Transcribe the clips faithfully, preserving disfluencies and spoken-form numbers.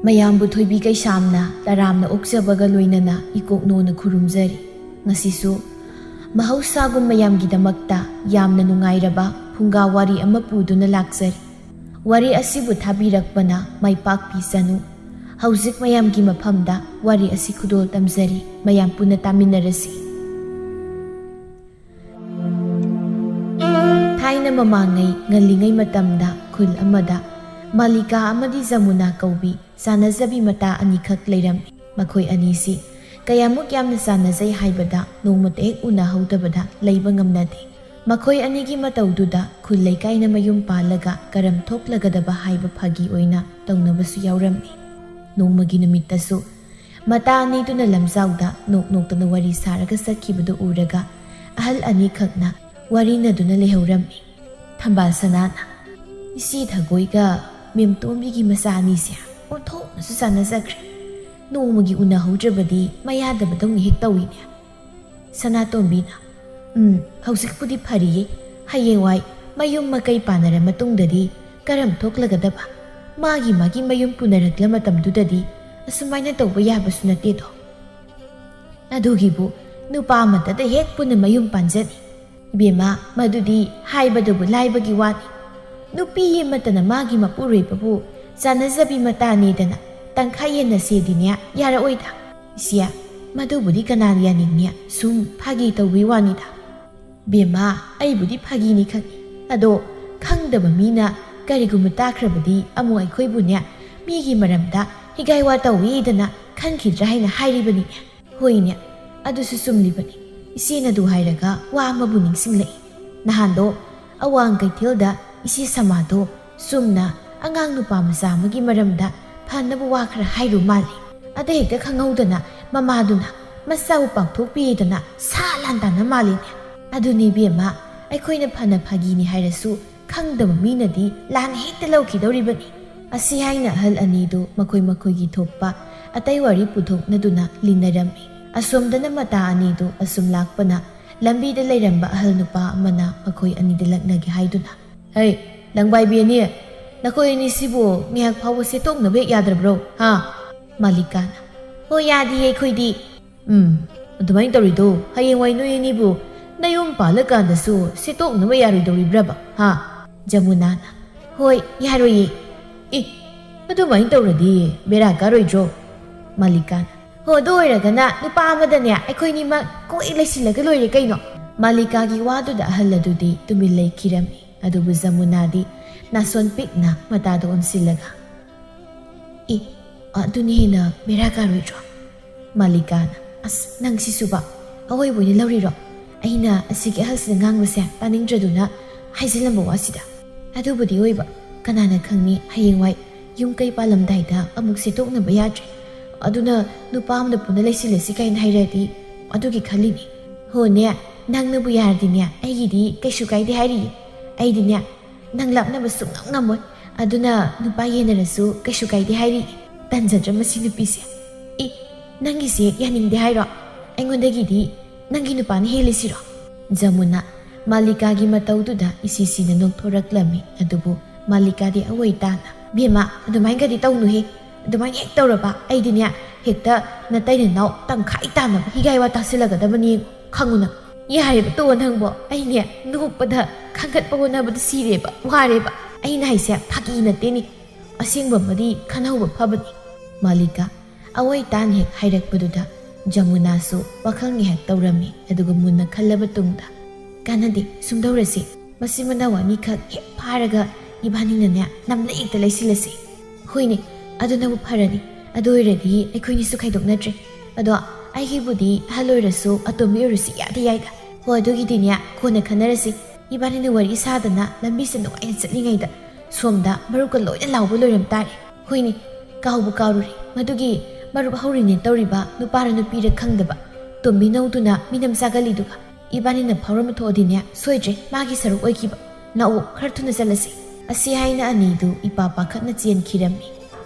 ꯃꯌꯥꯝꯕꯨ ꯊꯣꯏꯕꯤ ꯀꯩꯁꯥꯝꯅ ꯇꯔꯥꯝꯅ ꯑꯣꯛꯆꯕꯒ ꯂꯣꯏꯅꯅ ꯏꯀꯣꯛꯅꯣꯅ ꯈꯨꯔꯨꯝꯖꯔꯤ꯫ ꯉꯁꯤꯁꯨ ꯃꯍꯧꯁꯥꯒꯨꯝ ꯃꯌꯥꯝꯒꯤꯗꯃꯛꯇ ꯌꯥꯝꯅ ꯅꯨꯡꯉꯥꯏꯔꯕ ꯐꯨꯡꯒꯥ ꯋꯥꯔꯤ ꯑꯃ ꯄꯨꯗꯨꯅ ꯂꯥꯛꯆꯔꯤ꯫ ꯋꯥꯔꯤ ꯑꯁꯤꯕꯨ ꯊꯥꯕꯤꯔꯛꯄꯅ ꯃꯥꯏ ꯄꯥꯛꯄꯤꯁꯅꯨ꯫ ꯍꯧꯖꯤꯛ ꯃꯌꯥꯝꯒꯤ ꯃꯐꯝꯗ ꯋꯥꯔꯤ ꯑꯁꯤ ꯈꯨꯗꯣꯜ ꯇꯝꯖꯔꯤ꯫ ꯃꯌꯥꯝ ꯄꯨꯟꯅ ꯇꯥꯃꯤꯟꯅꯔꯁꯤ꯫ ꯊꯥꯏꯅ ꯃꯃꯥꯡꯉꯩ ꯉꯜꯂꯤꯉꯩ ꯃꯇꯝꯗ ꯈꯨꯜ ꯑꯃꯗ ꯃꯥꯂꯤꯀꯥ ꯑꯃꯗꯤ ꯖꯃꯨꯅꯥ ꯀꯧꯕꯤ ꯆꯥꯟꯅꯖꯕꯤ ꯃꯇꯥ ꯑꯅꯤꯈꯛ ꯂꯩꯔꯝꯃꯤ꯫ ꯃꯈꯣꯏ ꯑꯅꯤꯁꯤ ꯀꯌꯥꯃꯨꯛ ꯌꯥꯝꯅ ꯆꯥꯟꯅꯖꯩ ꯍꯥꯏꯕꯗ ꯅꯣꯡꯃꯇ ꯍꯦꯛ ꯎꯅꯍꯧꯗꯕꯗ ꯂꯩꯕ ꯉꯝꯅꯗꯦ꯫ ꯃꯈꯣꯏ ꯑꯅꯤꯒꯤ ꯃꯇꯧꯗꯨꯗ ꯈꯨꯜ ꯂꯩꯀꯥꯏꯅ ꯃꯌꯨꯝ ꯄꯥꯜꯂꯒ ꯀꯔꯝ ꯊꯣꯛꯂꯒꯗꯕ ꯍꯥꯏꯕ ꯐꯥꯒꯤ ꯑꯣꯏꯅ ꯇꯧꯅꯕꯁꯨ ꯌꯥꯎꯔꯝꯃꯤ꯫ ꯅꯣꯡꯃꯒꯤ ꯅꯨꯃꯤꯠꯇꯁꯨ ꯃꯇꯥ ꯑꯅꯤꯗꯨꯅ ꯂꯝꯖꯥꯎꯗ ꯅꯣꯛ ꯅꯣꯛꯇꯅ ꯋꯥꯔꯤ ꯁꯥꯔꯒ ꯆꯠꯈꯤꯕꯗꯨ ꯎꯔꯒ ꯑꯍꯜ ꯑꯅꯤꯈꯛꯅ ꯋꯥꯔꯤꯅꯗꯨꯅ ꯂꯩꯍꯧꯔꯝꯃꯤ꯫ ꯊꯝꯕꯥꯜ ꯁꯅꯥꯅ, "ꯏꯆꯦ ꯊꯒꯣꯏꯒ ꯃꯦꯝꯇꯣꯝꯕꯤꯒꯤ ꯃꯆꯥ ꯑꯅꯤꯁꯦ ꯑꯣꯟꯊꯣꯛꯅꯁꯨ ꯆꯥꯟꯅꯖꯈ꯭ꯔꯦ꯫ ꯅꯣꯡꯃꯒꯤ ꯎꯅꯍꯧꯗ꯭ꯔꯕꯗꯤ ꯃꯌꯥꯗꯕꯗꯧꯅ ꯍꯦꯛ ꯇꯧꯏꯅꯦ꯫" ꯁꯅꯥꯇꯣꯝꯕꯤꯅ, "ꯎꯝ, ꯍꯧꯖꯤꯛꯄꯨꯗꯤ ꯐꯔꯤꯌꯦ꯫ ꯍꯌꯦꯡꯋꯥꯏ ꯃꯌꯨꯝ ꯃꯀꯩ ꯄꯥꯟꯅꯔ ꯃꯇꯨꯡꯗꯗꯤ ꯀꯔꯝ ꯊꯣꯛꯂꯒꯗꯕ? ꯃꯥꯒꯤ ꯃꯥꯒꯤ ꯃꯌꯨꯝ ꯄꯨꯅꯔꯛꯂ ꯃꯇꯝꯗꯨꯗꯗꯤ ꯑꯁꯨꯃꯥꯏꯅ ꯇꯧꯕ ꯌꯥꯕꯁꯨ ꯅꯠꯇꯦꯗꯣ꯫ ꯑꯗꯨꯒꯤꯕꯨ ꯅꯨꯄꯥ ꯑꯃꯠꯇꯗ ꯍꯦꯛ ꯄꯨꯟꯅ ꯃꯌꯨꯝ ꯄꯥꯟꯖꯅꯤ꯫ ꯏꯕꯦꯝꯃ, ꯃꯗꯨꯗꯤ ꯍꯥꯏꯕꯗꯨꯕꯨ ꯂꯥꯏꯕꯒꯤ ꯋꯥꯅꯤ꯫ ꯅꯨꯄꯤ ꯑꯃꯠꯇꯅ ꯃꯥꯒꯤ ꯃꯄꯨꯔꯣꯏꯕꯕꯨ ꯆꯥꯟꯅꯖꯕꯤ ꯃꯇꯥꯅꯤꯗꯅ ꯇꯪꯈꯥꯏ ꯌꯦꯟꯅꯁꯦꯗꯤꯅꯦ ꯌꯥꯔꯛꯑꯣꯏꯗ꯫ ꯏꯆꯦ, ꯃꯗꯨꯕꯨꯗꯤ ꯀꯅꯥꯅ ꯌꯥꯅꯤꯡꯅꯤ? ꯁꯨꯝ ꯐꯥꯒꯤ ꯇꯧꯕꯩ ꯋꯥꯅꯤꯗ꯫" "ꯕꯦꯝꯃ, ꯑꯩꯕꯨꯗꯤ ꯐꯥꯒꯤꯅꯤ ꯈꯪꯉꯤ꯫ ꯑꯗꯣ ꯈꯪꯗꯕ ꯃꯤꯅ ꯀꯔꯤꯒꯨꯝꯕ ꯇꯥꯈ꯭ꯔꯕꯗꯤ ꯑꯃꯨꯛ ꯑꯩꯈꯣꯏꯕꯨꯅꯦ ꯃꯤꯒꯤ ꯃꯔꯝꯗ ꯍꯤꯒꯥꯏ ꯋꯥ ꯇꯧꯏꯗꯅ ꯈꯟꯈꯤꯗ꯭ꯔꯥ ꯍꯥꯏꯅ ꯍꯥꯏꯔꯤꯕꯅꯤꯅꯦ꯫" "ꯍꯣꯏꯅꯦ, ꯑꯗꯨꯁꯨ ꯆꯨꯝꯂꯤꯕꯅꯤ꯫ ꯏꯆꯦꯅ ꯑꯗꯨ ꯍꯥꯏꯔꯒ ꯋꯥ ꯑꯃꯕꯨ ꯅꯤꯡꯁꯤꯡꯂꯛꯏ꯫ ꯅꯍꯥꯟꯗꯣ ꯑꯋꯥꯡ ꯀꯩꯊꯦꯜꯗ ꯏꯆꯦ ꯁꯃꯥꯗꯣ ꯆꯨꯝꯅ ꯑꯉꯥꯡ ꯅꯨꯄꯥ ꯃꯆꯥ ꯑꯃꯒꯤ ꯃꯔꯝꯗ ꯐꯅꯕ ꯋꯥ ꯈꯔ ꯍꯥꯏꯔꯨ ꯃꯥꯜꯂꯤ꯫ ꯑꯗ ꯍꯦꯛꯇ ꯈꯪꯍꯧꯗꯅ ꯃꯃꯥꯗꯨꯅ ꯃꯆꯥꯕꯨ ꯄꯥꯡꯊꯣꯛꯄꯤꯗꯅ ꯁꯥ ꯂꯥꯟ ꯇꯥꯅ ꯃꯥꯜꯂꯤꯅꯦ꯫ ꯑꯗꯨꯅꯤ ꯏꯕꯦꯝꯃ, ꯑꯩꯈꯣꯏꯅ ꯐꯅ ꯐꯥꯒꯤꯅꯤ ꯍꯥꯏꯔꯁꯨ ꯈꯪꯗꯕ ꯃꯤꯅꯗꯤ ꯂꯥꯟꯅ ꯍꯦꯛꯇ ꯂꯧꯈꯤꯗꯧꯔꯤꯕꯅꯤ꯫" ꯑꯁꯤ ꯍꯥꯏꯅ ꯑꯍꯜ ꯑꯅꯤꯗꯨ ꯃꯈꯣꯏ ꯃꯈꯣꯏꯒꯤ ꯊꯣꯛꯄ ꯑꯇꯩ ꯋꯥꯔꯤ ꯄꯨꯊꯣꯛꯅꯗꯨꯅ ꯂꯤꯟꯅꯔꯝꯃꯤ꯫ ꯑꯁꯣꯝꯗꯅ ꯃꯇꯥ ꯑꯅꯤꯗꯨ ꯑꯁꯨꯝ ꯂꯥꯛꯄꯅ ꯂꯝꯕꯤꯗ ꯂꯩꯔꯝꯕ ꯑꯍꯜ ꯅꯨꯄꯥ ꯑꯃꯅ ꯃꯈꯣꯏ ꯑꯅꯤꯗ ꯂꯛꯅꯒꯦ ꯍꯥꯏꯗꯨꯅ, "ꯍꯩ, ꯂꯪꯕꯥꯏꯕꯤ ꯑꯅꯤ, "ꯅꯈꯣꯏ ꯑꯅꯤꯁꯤꯕꯨ ꯉꯥꯏꯍꯥꯛ ꯐꯥꯎꯕ ꯁꯦꯠꯇꯣꯛꯅꯕ ꯍꯦꯛ ꯌꯥꯗ꯭ꯔꯕ꯭ꯔꯣ, ꯍꯥ?" ꯃꯥꯂꯤꯀꯥꯅ꯫ "ꯍꯣꯏ, ꯌꯥꯗꯤꯌꯦ ꯑꯩꯈꯣꯏꯗꯤ꯫" "ꯎꯝ, ꯑꯗꯨꯃꯥꯏꯅ ꯇꯧꯔꯤꯗꯣ ꯍꯌꯦꯡꯋꯥꯏ ꯅꯣꯏ ꯑꯅꯤꯕꯨ ꯅꯌꯨꯝ ꯄꯥꯜꯂꯀꯥꯟꯗꯁꯨ ꯁꯦꯠꯇꯣꯛꯅꯕ ꯌꯥꯔꯣꯏꯗꯧꯔꯤꯕ꯭ꯔꯕ, ꯍꯥ?" ꯖꯃꯨꯅꯥꯅ꯫ "ꯍꯣꯏ, ꯌꯥꯔꯣꯏꯌꯦ꯫" "ꯑꯦ, ꯑꯗꯨꯃꯥꯏꯅ ꯇꯧꯔꯗꯤ ꯕꯦꯔꯥ ꯀꯥꯔꯣꯏꯗ꯭ꯔꯣ?" ꯃꯥꯂꯤꯀꯥꯅ꯫ "ꯍꯣ, ꯑꯗꯨ ꯑꯣꯏꯔꯒꯅ ꯅꯨꯄꯥ ꯑꯃꯗꯅꯦ ꯑꯩꯈꯣꯏꯅꯤꯃꯛ ꯀꯣꯏ ꯂꯩꯁꯤꯜꯂꯒ ꯂꯣꯏꯔꯦ ꯀꯩꯅꯣ꯫" ꯃꯥꯂꯤꯀꯥꯒꯤ ꯋꯥꯗꯨꯗ ꯑꯍꯜ ꯑꯗꯨꯗꯤ ꯇꯨꯃꯤꯟ ꯂꯩꯈꯤꯔꯝꯃꯤ꯫ ꯑꯗꯨꯕꯨ ꯖꯃꯨꯅꯥꯗꯤ ꯅꯥꯁꯣꯟ ꯄꯤꯛꯅ ꯃꯇꯥꯗ ꯑꯣꯟꯁꯤꯜꯂꯒ, "ꯑꯦ, ꯑꯗꯨꯅ ꯍꯦꯟꯅ ꯕꯦꯔꯥ ꯀꯥꯔꯣꯏꯗ꯭ꯔꯣ?" ꯃꯥꯂꯤꯀꯥꯅ꯫ "ꯑꯁ, ꯅꯪ ꯁꯤꯁꯨꯕ ꯑꯋꯣꯏꯕ ꯑꯣꯏꯅ ꯂꯧꯔꯤꯔꯣ? ꯑꯩꯅ ꯑꯁꯤꯒꯤ ꯑꯍꯜꯁꯤꯅ ꯉꯥꯡꯕꯁꯦ ꯇꯥꯅꯤꯡꯗ꯭ꯔꯗꯨꯅ ꯍꯥꯏꯖꯤꯜꯂꯝꯕ ꯋꯥꯁꯤꯗ꯫ ꯑꯗꯨꯕꯨꯗꯤ ꯑꯣꯏꯕ, ꯀꯅꯥꯅ ꯈꯪꯅꯤ ꯍꯌꯦꯡꯋꯥꯏ ꯌꯨꯝ ꯀꯩ ꯄꯥꯜꯂꯝꯗꯥꯏꯗ ꯑꯃꯨꯛ ꯁꯦꯠꯇꯣꯛꯅꯕ ꯌꯥꯗ꯭ꯔꯦ꯫ ꯑꯗꯨꯅ ꯅꯨꯄꯥ ꯑꯃꯗ ꯄꯨꯟꯅ ꯂꯩꯁꯤꯜꯂꯁꯤ ꯀꯥꯏꯅ ꯍꯥꯏꯔꯛꯑꯗꯤ ꯑꯗꯨꯒꯤ ꯈꯜꯂꯤꯅꯤ꯫ ꯍꯣꯅꯦ, ꯅꯪꯅꯕꯨ ꯌꯥꯔꯗꯤꯅꯦ ꯑꯩꯒꯤꯗꯤ ꯀꯩꯁꯨ ꯀꯥꯏꯗꯦ ꯍꯥꯏꯔꯤꯌꯦ꯫ ꯑꯩꯗꯤꯅꯦ ꯅꯪ ꯂꯥꯞꯅꯕ ꯁꯨꯡꯉꯝ ꯉꯝꯃꯣꯏ꯫ ꯑꯗꯨꯅ ꯅꯨꯄꯥ ꯌꯦꯟꯅꯔꯁꯨ ꯀꯩꯁꯨ ꯀꯥꯏꯗꯦ ꯍꯥꯏꯔꯤ꯫ ꯇꯟꯖꯗ꯭ꯔꯥ ꯃꯁꯤ ꯅꯨꯄꯤꯁꯦ? ꯏ, ꯅꯪꯒꯤꯁꯦ ꯌꯥꯅꯤꯡꯗꯦ ꯍꯥꯏꯔꯣ? ꯑꯩꯉꯣꯟꯗꯒꯤꯗꯤ ꯅꯪꯒꯤ ꯅꯨꯄꯥꯅ ꯍꯦꯜꯂꯤꯁꯤꯔꯣ?" ꯖꯃꯨꯅꯥ ꯃꯥꯂꯤꯀꯥꯒꯤ ꯃꯇꯧꯗꯨꯗ ꯏꯁꯤ ꯁꯤꯅ ꯅꯣꯛꯊꯣꯔꯛꯂꯝꯃꯤ꯫ ꯑꯗꯨꯕꯨ ꯃꯥꯂꯤꯀꯥꯗꯤ ꯑꯋꯣꯏ ꯇꯥꯅ, "ꯕꯦꯝꯃ, ꯑꯗꯨꯃꯥꯏꯅꯒꯗꯤ ꯇꯧꯅꯨꯍꯦ꯫ ꯑꯗꯨꯃꯥꯏꯅ ꯍꯦꯛ ꯇꯧꯔꯕ ꯑꯩꯗꯤꯅꯦ ꯍꯦꯛꯇ ꯅꯇꯩ ꯅꯅꯥꯎ ꯇꯪꯈꯥꯏ ꯇꯥꯅꯕ ꯍꯤꯒꯥꯏ ꯋꯥ ꯇꯥꯁꯤꯜꯂꯒꯗꯕꯅꯤ, ꯈꯪꯉꯨꯅ꯫" "ꯌꯥꯔꯦꯕ, ꯇꯣꯛꯑꯣ ꯅꯪꯕꯣ꯫ ꯑꯩꯅꯦ ꯅꯣꯛꯄꯗ ꯈꯟꯒꯠꯄ ꯍꯣꯠꯅꯕꯗ ꯁꯤꯔꯦꯕ, ꯋꯥꯔꯦꯕ꯫ ꯑꯩꯅ ꯍꯥꯏꯁꯦ ꯐꯥꯒꯤ ꯅꯠꯇꯦꯅꯦ꯫ ꯑꯁꯦꯡꯕ ꯃꯔꯤ ꯈꯟꯍꯧꯕ ꯐꯕꯅꯤ꯫" ꯃꯥꯂꯤꯀꯥ ꯑꯋꯣꯏ ꯇꯥꯟ ꯍꯦꯛ ꯍꯥꯏꯔꯛꯄꯗꯨꯗ ꯖꯃꯨꯅꯥꯁꯨ ꯋꯥꯈꯜ ꯉꯥꯏꯍꯥꯛ ꯇꯧꯔꯝꯃꯤ꯫ ꯑꯗꯨꯒ ꯃꯨꯟꯅ ꯈꯜꯂꯕ ꯇꯨꯡꯗ, "ꯀꯥꯟꯅꯗꯦ, ꯁꯨꯝꯗꯧꯔꯁꯤ꯫ ꯃꯁꯤ ꯃꯅꯥꯎ ꯑꯅꯤꯈꯛ ꯍꯦꯛ ꯐꯥꯔꯒ ꯏꯕꯥꯅꯤꯅꯅꯦ ꯅꯝꯂꯩ ꯍꯦꯛꯇ ꯂꯩꯁꯤꯜꯂꯁꯤ꯫" "ꯍꯣꯏꯅꯦ, ꯑꯗꯨꯅꯕꯨ ꯐꯔꯅꯤ꯫ ꯑꯗꯨ ꯑꯣꯏꯔꯗꯤ ꯑꯩꯈꯣꯏꯅꯤꯁꯨ ꯈꯥꯏꯗꯣꯛꯅꯗ꯭ꯔꯦ꯫ ꯑꯗꯣ ꯑꯩꯒꯤꯕꯨꯗꯤ ꯑꯍꯜ ꯑꯣꯏꯔꯁꯨ ꯑꯇꯣꯝꯕꯤ ꯑꯣꯏꯔꯁꯨ ꯌꯥꯗꯤ ꯌꯥꯏꯗ꯫ ꯍꯣ, ꯑꯗꯨꯒꯤꯗꯤꯅꯦ ꯀꯣꯟꯅ ꯈꯟꯅꯔꯁꯤ꯫ ꯏꯕꯥꯅꯤꯅ ꯋꯥꯔꯤ ꯁꯥꯗꯅ ꯂꯝꯕꯤꯁꯦ ꯅꯨꯡꯉꯥꯏꯅ ꯆꯠꯂꯤꯉꯩꯗ ꯁꯣꯝꯗ ꯃꯔꯨꯞꯀ ꯂꯣꯏꯅ ꯂꯥꯎꯕ ꯂꯣꯏꯔꯝ ꯇꯥꯔꯦ꯫" "ꯍꯣꯏꯅꯦ, ꯀꯥꯎꯕꯨ ꯀꯥꯎꯔꯨꯔꯦ꯫ ꯃꯗꯨꯒꯤ ꯃꯔꯨꯞ ꯍꯧꯔꯤꯅꯦ ꯇꯧꯔꯤꯕ ꯅꯨꯄꯥꯔ ꯅꯨꯄꯤꯔ ꯈꯪꯗꯕ ꯇꯣꯝꯕꯤ ꯅꯧꯗꯨꯅ ꯃꯤꯅꯝ ꯆꯥꯒꯜꯂꯤꯗꯨꯒ ꯏꯕꯥꯅꯤꯅ ꯐꯥꯎꯔꯝꯕ ꯊꯣꯛꯑꯗꯤꯅꯦ ꯁꯣꯏꯗ꯭ꯔꯦ ꯃꯥꯒꯤ ꯁꯔꯨꯛ ꯑꯣꯏꯈꯤꯕ꯫ ꯂꯥꯛꯑꯣ, ꯈꯔ ꯊꯨꯅ ꯆꯠꯂꯁꯤ꯫" ꯑꯁꯤ ꯍꯥꯏꯅ ꯑꯅꯤꯗꯨ ꯏꯄꯥ ꯄꯥꯈꯠꯅ ꯆꯦꯟꯈꯤꯔꯝꯃꯤ꯫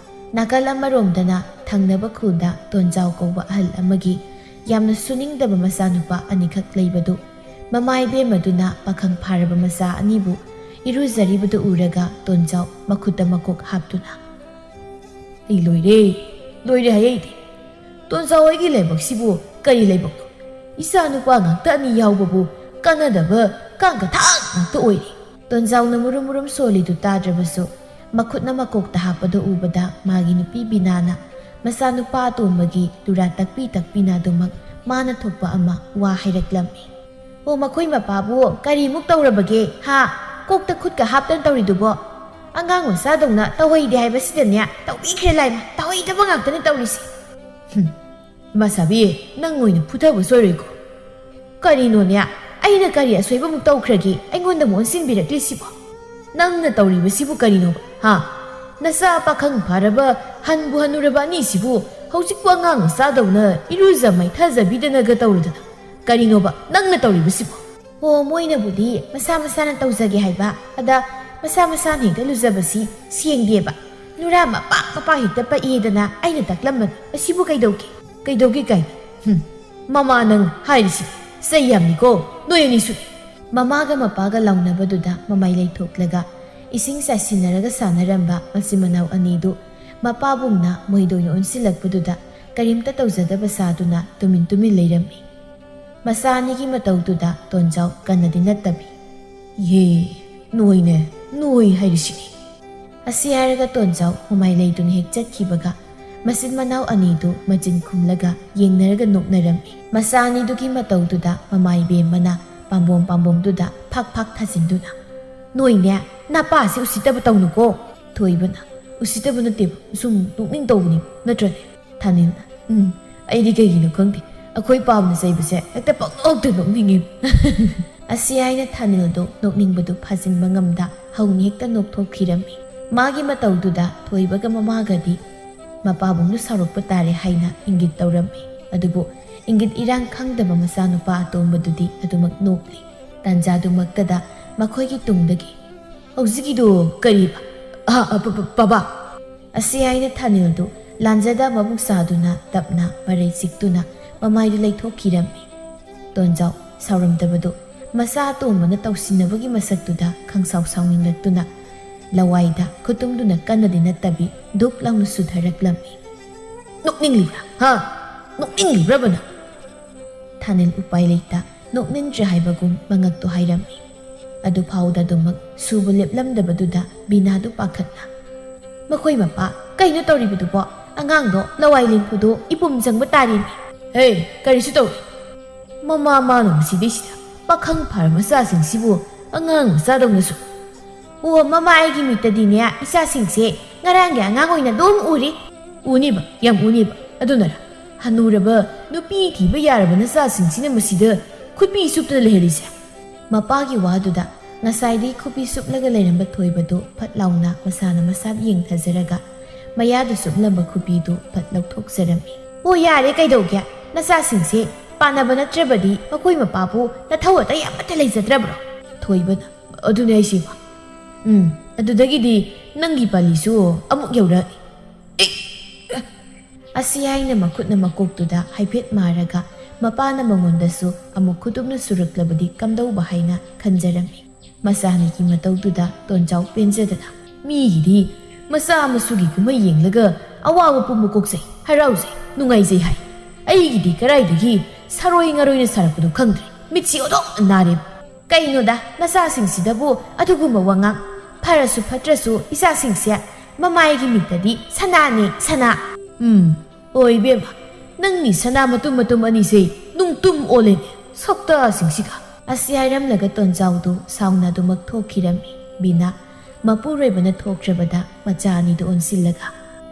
ꯅꯥꯀꯜ ꯑꯃꯔꯣꯝꯗꯅ ꯊꯪꯅꯕ ꯈꯨꯜꯗ ꯇꯣꯟꯖꯥꯎ ꯀꯧꯕ ꯑꯍꯜ ꯑꯃꯒꯤ ꯌꯥꯝꯅ ꯁꯨꯅꯤꯡꯗꯕ ꯃꯆꯥꯅꯨꯄꯥ ꯑꯅꯤꯈꯛ ꯂꯩꯕꯗꯨ ꯃꯃꯥ ꯏꯕꯦꯝꯃꯗꯨꯅ ꯄꯥꯈꯪ ꯐꯥꯔꯕ ꯃꯆꯥ ꯑꯅꯤꯕꯨ ꯏꯔꯨꯖꯔꯤꯕꯗꯨ ꯎꯔꯒ ꯇꯣꯟꯖꯥꯎ ꯃꯈꯨꯠꯇ ꯃꯀꯣꯛ ꯍꯥꯞꯇꯨꯅ, "ꯑꯩ ꯂꯣꯏꯔꯦ, ꯂꯣꯏꯔꯦ ꯍꯥꯏ ꯑꯩꯗꯤ꯫ ꯇꯣꯟꯖꯥꯎ, ꯑꯩꯒꯤ ꯂꯥꯏꯕꯛꯁꯤꯕꯨ ꯀꯔꯤ ꯂꯥꯏꯕꯛꯅꯣ? ꯏꯆꯥ ꯅꯨꯄꯥ ꯉꯥꯛꯇ ꯑꯅꯤ ꯌꯥꯎꯕꯕꯨ ꯀꯥꯟꯅꯗꯕ ꯀꯥꯡꯒ ꯊꯥꯡ ꯉꯥꯛꯇ ꯑꯣꯏꯔꯦ꯫" ꯇꯣꯟꯖꯥꯎꯅ ꯃꯨꯔꯨꯝ ꯃꯨꯔꯨꯝ ꯁꯣꯜꯂꯤꯗꯨ ꯇꯥꯗ꯭ꯔꯕꯁꯨ, ꯃꯈꯨꯠꯅ ꯃꯀꯣꯛꯇ ꯍꯥꯞꯄꯗꯨ ꯎꯕꯗ ꯃꯥꯒꯤ ꯅꯨꯄꯤ ꯕꯤꯅꯥꯅ ꯃꯆꯥꯅꯨꯄꯥ ꯑꯇꯣꯝꯕꯒꯤ ꯂꯨꯔꯥ ꯇꯛꯄꯤ ꯇꯛꯄꯤꯅ ꯑꯗꯨꯃꯛ ꯃꯥꯅ ꯊꯣꯛꯄ ꯑꯃ ꯋꯥ ꯍꯥꯏꯔꯛꯂꯝꯃꯤ꯫ "ꯑꯣ, ꯃꯈꯣꯏ ꯃꯄꯥꯕꯨ ꯀꯔꯤꯃꯨꯛ ꯇꯧꯔꯕꯒꯦ, ꯍꯥ? ꯀꯣꯛꯇ ꯈꯨꯠꯀ ꯍꯥꯞꯇꯅ ꯇꯧꯔꯤꯗꯨꯕꯣ? ꯑꯉꯥꯡ ꯃꯆꯥꯗꯧꯅ ꯇꯧꯍꯩꯗꯦ ꯍꯥꯏꯕꯁꯤꯗꯅꯦ, ꯇꯧꯕꯤꯈ꯭ꯔꯦ ꯂꯥꯏꯃ, ꯇꯧꯍꯩꯗꯕ ꯉꯥꯛꯇꯅꯤ ꯇꯧꯔꯤꯁꯦ꯫" "ꯍꯨꯝ, ꯏꯃꯥ ꯁꯥꯕꯤ, ꯅꯪ ꯑꯣꯏꯅ ꯐꯨꯊꯕ ꯁꯣꯏꯔꯣꯏꯀꯣ꯫" "ꯀꯔꯤꯅꯣꯅꯦ? ꯑꯩꯅ ꯀꯔꯤ ꯑꯁꯣꯏꯕꯃꯨꯛ ꯇꯧꯈ꯭ꯔꯒꯦ ꯑꯩꯉꯣꯟꯗ ꯑꯃꯨꯛ ꯑꯣꯟꯁꯤꯟꯕꯤꯔꯛꯂꯤꯁꯤꯕꯣ? ꯅꯪꯅ ꯇꯧꯔꯤꯕꯁꯤꯕꯨ ꯀꯔꯤꯅꯣꯕ, ꯍꯥ? ꯅꯆꯥ ꯄꯥꯈꯪ ꯐꯥꯔꯕ, ꯍꯟꯕꯨ ꯍꯟꯅꯨꯔꯕ ꯑꯅꯤꯁꯤꯕꯨ ꯍꯧꯖꯤꯛꯄꯨ ꯑꯉꯥꯡ ꯃꯆꯥꯗꯧꯅ ꯏꯔꯨꯖ ꯃꯥꯏꯊꯖꯕꯤꯗꯅꯒ ꯇꯧꯔꯗꯅ ꯀꯔꯤꯅꯣꯕ ꯅꯪꯅ ꯇꯧꯔꯤꯕꯁꯤꯕꯣ?" "ꯑꯣ, ꯃꯣꯏꯅꯕꯨꯗꯤ ꯃꯁꯥ ꯃꯁꯥꯅ ꯇꯧꯖꯒꯦ ꯍꯥꯏꯕ, ꯑꯗ ꯃꯁꯥ ꯃꯁꯥꯅ ꯍꯦꯛꯇ ꯂꯨꯖꯕꯁꯤ ꯁꯦꯡꯗꯦꯕ꯫ ꯅꯨꯔꯥ ꯃꯄꯥ ꯃꯄꯥ ꯍꯦꯛꯇ ꯄꯛꯑꯦꯗꯅ ꯑꯩꯅ ꯇꯛꯂꯝꯕꯅꯤ꯫ ꯑꯁꯤꯕꯨ ꯀꯩꯗꯧꯒꯦ? ꯀꯩꯗꯧꯒꯦ ꯀꯥꯏꯅ? ꯍꯨꯝ, ꯃꯃꯥ ꯅꯪ ꯍꯥꯏꯔꯤꯁꯤ ꯆꯩ ꯌꯥꯝꯅꯤꯀꯣ, ꯅꯣꯏ ꯑꯅꯤꯁꯨ꯫" ꯃꯃꯥꯒ ꯃꯄꯥꯒ ꯂꯥꯎꯅꯕꯗꯨꯗ ꯃꯃꯥꯏ ꯂꯩꯊꯣꯛꯂꯒ ꯏꯁꯤꯡ ꯆꯥꯏꯁꯤꯟꯅꯔꯒ ꯁꯥꯟꯅꯔꯝꯕ ꯃꯆꯤꯟ ꯃꯅꯥꯎ ꯑꯅꯤꯗꯨ ꯃꯄꯥꯕꯨꯡꯅ ꯃꯣꯏꯗ ꯑꯣꯏꯅ ꯑꯣꯟꯁꯤꯜꯂꯛꯄꯗꯨꯗ ꯀꯔꯤꯝꯇ ꯇꯧꯖꯗꯕ ꯁꯥꯗꯨꯅ ꯇꯨꯃꯤꯟ ꯇꯨꯃꯤꯟ ꯂꯩꯔꯝꯃꯤ꯫ ꯃꯆꯥ ꯑꯅꯤꯒꯤ ꯃꯇꯧꯗꯨꯗ ꯇꯣꯟꯖꯥꯎ ꯀꯟꯅꯗꯤ ꯅꯠꯇꯕꯤ, "ꯌꯦ, ꯅꯣꯏꯅꯦ, ꯅꯣꯏ ꯍꯥꯏꯔꯤꯁꯤꯅꯤ꯫" ꯑꯁꯤ ꯍꯥꯏꯔꯒ ꯇꯣꯟꯖꯥꯎ ꯃꯃꯥꯏ ꯂꯩꯗꯨꯅ ꯍꯦꯛ ꯆꯠꯈꯤꯕꯒ ꯃꯆꯤꯟ ꯃꯅꯥꯎ ꯑꯅꯤꯗꯨ ꯃꯆꯤꯟ ꯈꯨꯝꯂꯒ ꯌꯦꯡꯅꯔꯒ ꯅꯣꯛꯅꯔꯝꯃꯤ꯫ ꯃꯆꯥ ꯑꯅꯤꯗꯨꯒꯤ ꯃꯇꯧꯗꯨꯗ ꯃꯃꯥ ꯏꯕꯦꯝꯃꯅ ꯄꯥꯝꯕꯣꯝ ꯄꯥꯝꯕꯣꯝꯗꯨꯗ ꯐꯥꯛ ꯐꯥꯛ ꯊꯥꯖꯤꯟꯗꯨꯅ, "ꯅꯣꯏꯅꯦ, ꯅꯄꯥꯁꯤ ꯎꯁꯤꯠꯇꯕ ꯇꯧꯅꯨꯀꯣ꯫" ꯊꯣꯏꯕꯅ, "ꯎꯁꯤꯠꯇꯕ ꯅꯠꯇꯦꯕ, ꯁꯨꯝ ꯅꯣꯛꯅꯤꯡ ꯇꯧꯕꯅꯤ, ꯅꯠꯇ꯭ꯔꯅꯦ?" ꯊꯥꯅꯤꯜꯅ, "ꯎꯝ, ꯑꯩꯗꯤ ꯀꯩꯒꯤꯅꯣ ꯈꯪꯗꯦ, ꯑꯩꯈꯣꯏ ꯄꯥꯕꯅ ꯆꯩꯕꯁꯦ ꯍꯦꯛꯇ ꯄꯪꯅꯣꯛꯇ ꯅꯣꯛꯅꯤꯡꯉꯤ꯫" ꯑꯁꯤ ꯍꯥꯏꯅ ꯊꯥꯅꯤꯜꯗꯣ ꯅꯣꯛꯅꯤꯡꯕꯗꯨ ꯐꯥꯖꯤꯟꯕ ꯉꯝꯗ ꯍꯧꯅ ꯍꯦꯛꯇ ꯅꯣꯛꯊꯣꯛꯈꯤꯔꯝꯃꯤ꯫ ꯃꯥꯒꯤ ꯃꯇꯧꯗꯨꯗ ꯊꯣꯏꯕꯒ ꯃꯃꯥꯒꯗꯤ ꯃꯄꯥꯕꯨꯡꯗꯨ ꯁꯥꯎꯔꯛꯄ ꯇꯥꯔꯦ ꯍꯥꯏꯅ ꯏꯪꯒꯤꯠ ꯇꯧꯔꯝꯃꯤ꯫ ꯑꯗꯨꯕꯨ ꯏꯪꯒꯤꯠ ꯏꯔꯥꯡ ꯈꯪꯗꯕ ꯃꯆꯥꯅꯨꯄꯥ ꯑꯇꯣꯝꯕꯗꯨꯗꯤ ꯑꯗꯨꯃꯛ ꯅꯣꯛꯂꯤ꯫ ꯇꯥꯟꯖꯥꯗꯨꯃꯛꯇꯗ ꯃꯈꯣꯏꯒꯤ ꯇꯨꯡꯗꯒꯤ, "ꯍꯧꯖꯤꯛꯀꯤꯗꯣ ꯀꯔꯤꯕ? ꯑ, ꯑ, ꯄ-, ꯄ-, ꯄꯕꯥ!" ꯑꯁꯤ ꯍꯥꯏꯅ ꯊꯥꯅꯤꯜꯗꯨ ꯂꯥꯟꯖꯗ ꯃꯕꯨꯛ ꯁꯥꯗꯨꯅ ꯇꯞꯅ ꯃꯔꯩ ꯆꯤꯛꯇꯨꯅ ꯃꯃꯥꯏꯗꯨ ꯂꯩꯊꯣꯛꯈꯤꯔꯝꯃꯤ꯫ ꯇꯣꯟꯖꯥꯎ ꯁꯥꯎꯔꯝꯗꯕꯗꯨ ꯃꯆꯥ ꯑꯇꯣꯝꯕꯅ ꯇꯧꯁꯤꯟꯅꯕꯒꯤ ꯃꯁꯛꯇꯨꯗ ꯈꯪꯁꯥꯎ ꯁꯥꯎꯅꯤꯡꯂꯛꯇꯨꯅ ꯂꯋꯥꯏꯗ ꯈꯨꯇꯨꯝꯗꯨꯅ ꯀꯟꯅꯗꯤ ꯅꯠꯇꯕꯤ ꯙꯨꯞ ꯂꯥꯎꯅ ꯁꯨꯊꯔꯛꯂꯝꯃꯤ꯫ "ꯅꯣꯛꯅꯤꯡꯂꯤꯕ꯭ꯔꯥ? ꯍꯥ? ꯅꯣꯛꯅꯤꯡꯂꯤꯕ꯭ꯔꯕ ꯅꯪ?" ꯊꯥꯅꯤꯜ ꯎꯄꯥꯏ ꯂꯩꯇ ꯅꯣꯛꯅꯤꯡꯗ꯭ꯔꯦ ꯍꯥꯏꯕꯒꯨꯝ ꯃꯉꯛꯇꯨ ꯍꯥꯏꯔꯝꯃꯤ꯫ ꯑꯗꯨꯐꯥꯎꯗ ꯑꯗꯨꯃꯛ ꯁꯨꯕ ꯂꯦꯞꯂꯝꯗꯕꯗꯨꯗ ꯕꯤꯅꯥꯗꯨ ꯄꯥꯈꯠꯅ, "ꯃꯈꯣꯏ ꯃꯄꯥ, ꯀꯩꯅꯣ ꯇꯧꯔꯤꯕꯗꯨꯕꯣ? ꯑꯉꯥꯡꯗꯣ ꯂꯋꯥꯏ ꯂꯦꯝꯐꯨꯗꯣ ꯏꯄꯨꯝ ꯆꯪꯕ ꯇꯥꯔꯦꯅꯦ!" "ꯍꯦ, ꯀꯔꯤꯁꯨ ꯇꯧꯔꯣꯏ꯫ ꯃꯃꯥ ꯃꯥꯅ ꯃꯁꯤꯗꯩꯁꯤꯗ ꯄꯥꯈꯪ ꯐꯥꯔꯕ ꯃꯆꯥꯁꯤꯡꯁꯤꯕꯨ ꯑꯉꯥꯡ ꯃꯆꯥꯗꯧꯅꯁꯨ꯫ ꯑꯣ, ꯃꯃꯥ, ꯑꯩꯒꯤ ꯃꯤꯠꯇꯗꯤꯅꯦ, ꯏꯆꯥꯁꯤꯡꯁꯦ ꯉꯔꯥꯡꯒꯤ ꯑꯉꯥꯡ ꯑꯣꯏꯅ ꯑꯗꯨꯝ ꯎꯔꯤ꯫" "ꯎꯅꯤꯕ, ꯌꯥꯝ ꯎꯅꯤꯕ꯫ ꯑꯗꯨꯅꯔ ꯍꯅꯨꯔꯕ, ꯅꯨꯄꯤ ꯊꯤꯕ ꯌꯥꯔꯕ ꯅꯆꯥꯁꯤꯡꯁꯤꯅ ꯃꯁꯤꯗ ꯈꯨꯠꯄꯤ ꯆꯨꯞꯇꯅ ꯂꯩꯍꯜꯂꯤꯁꯦ?" ꯃꯄꯥꯒꯤ ꯋꯥꯗꯨꯗ ꯉꯁꯥꯏꯗꯤ ꯈꯨꯠꯄꯤ ꯆꯨꯞꯂꯒ ꯂꯩꯔꯝꯕ ꯊꯣꯏꯕꯗꯨ ꯐꯠ ꯂꯥꯎꯅ ꯃꯁꯥꯅ ꯃꯁꯥ ꯌꯦꯡꯊꯖꯔꯒ ꯃꯌꯥꯗ ꯆꯨꯞꯂꯝꯕ ꯈꯨꯠꯄꯤꯗꯨ ꯐꯠ ꯂꯧꯊꯣꯛꯆꯔꯝꯃꯤ꯫ "ꯑꯣ, ꯌꯥꯔꯦ, ꯀꯩꯗꯧꯒꯦ? ꯅꯆꯥꯁꯤꯡꯁꯦ ꯄꯥꯟꯅꯕ ꯅꯠꯇ꯭ꯔꯕꯗꯤ ꯃꯈꯣꯏ ꯃꯄꯥꯕꯨ ꯅꯊꯧ ꯑꯇꯩ ꯑꯃꯠꯇ ꯂꯩꯖꯗ꯭ꯔꯕ꯭ꯔꯣ?" ꯊꯣꯏꯕꯅ, "ꯑꯗꯨꯅꯦ ꯑꯩꯁꯦ, ꯏꯃꯥ꯫ ꯎꯝ, ꯑꯗꯨꯗꯒꯤꯗꯤ ꯅꯪꯒꯤ ꯄꯥꯂꯤꯁꯨ ꯑꯃꯨꯛ ꯌꯧꯔꯛꯑꯅꯤ꯫" ꯑꯁꯤ ꯍꯥꯏꯅ ꯃꯈꯨꯠꯅ ꯃꯀꯣꯛꯇꯨꯗ ꯍꯥꯏꯐꯦꯠ ꯃꯥꯔꯒ ꯃꯄꯥꯅ ꯃꯉꯣꯟꯗꯁꯨ ꯑꯃꯨꯛ ꯈꯨꯇꯨꯝꯅ ꯁꯨꯔꯛꯂꯕꯗꯤ ꯀꯝꯗꯧꯕ ꯍꯥꯏꯅ ꯈꯟꯖꯔꯝꯃꯤ꯫ ꯃꯆꯥꯅꯤꯒꯤ ꯃꯇꯧꯗꯨꯗ ꯇꯣꯟꯖꯥꯎ ꯄꯦꯟꯖꯗꯅ, "ꯃꯤꯒꯤꯗꯤ ꯃꯆꯥ ꯃꯁꯨꯒꯤ ꯀꯨꯝꯍꯩ ꯌꯦꯡꯂꯒ ꯑꯋꯥꯕ ꯄꯨꯝꯕ ꯀꯣꯛꯆꯩ, ꯍꯔꯥꯎꯖꯩ, ꯅꯨꯡꯉꯥꯏꯖꯩ ꯍꯥꯏ꯫ ꯑꯩꯒꯤꯗꯤ ꯀꯔꯥꯏꯗꯒꯤ ꯁꯥꯔꯣꯏ ꯉꯥꯔꯣꯏꯅ ꯁꯥꯔꯛꯄꯅꯣ ꯈꯪꯗ꯭ꯔꯦ꯫ ꯃꯤꯠꯁꯤ ꯑꯣꯟꯊꯣꯛꯅ ꯅꯥꯔꯦ꯫" "ꯀꯩꯅꯣꯗ, ꯅꯆꯥꯁꯤꯡꯁꯤꯗꯕꯨ ꯑꯗꯨꯒꯨꯝꯕ ꯋꯥꯉꯥꯡ꯫ ꯐꯔꯁꯨ ꯐꯠꯇ꯭ꯔꯁꯨ ꯏꯆꯥꯁꯤꯡꯁꯦ ꯃꯃꯥꯏꯒꯤ ꯃꯤꯠꯇꯗꯤ ꯁꯅꯥꯅꯦ, ꯁꯅꯥ꯫" "ꯎꯝ, ꯍꯣꯏ ꯏꯕꯦꯝꯃ, ꯅꯪꯒꯤ ꯁꯅꯥ ꯃꯇꯨꯝ ꯃꯇꯨꯝ ꯑꯅꯤꯁꯦ ꯅꯨꯡꯇꯨꯝ ꯑꯣꯜꯂꯦꯅꯦ, ꯁꯛꯇꯥꯁꯤꯡꯁꯤꯒ꯫" ꯑꯁꯤ ꯍꯥꯏꯔꯝꯂꯒ ꯇꯣꯟꯖꯥꯎꯗꯨ ꯁꯥꯎꯅ ꯑꯗꯨꯃꯛ ꯊꯣꯛꯈꯤꯔꯝꯃꯤ꯫ ꯕꯤꯅꯥ, ꯃꯄꯨꯔꯣꯏꯕꯅ ꯊꯣꯛꯈ꯭ꯔꯕꯗ ꯃꯆꯥ ꯑꯅꯤꯗꯨ ꯑꯣꯟꯁꯤꯜꯂꯒ,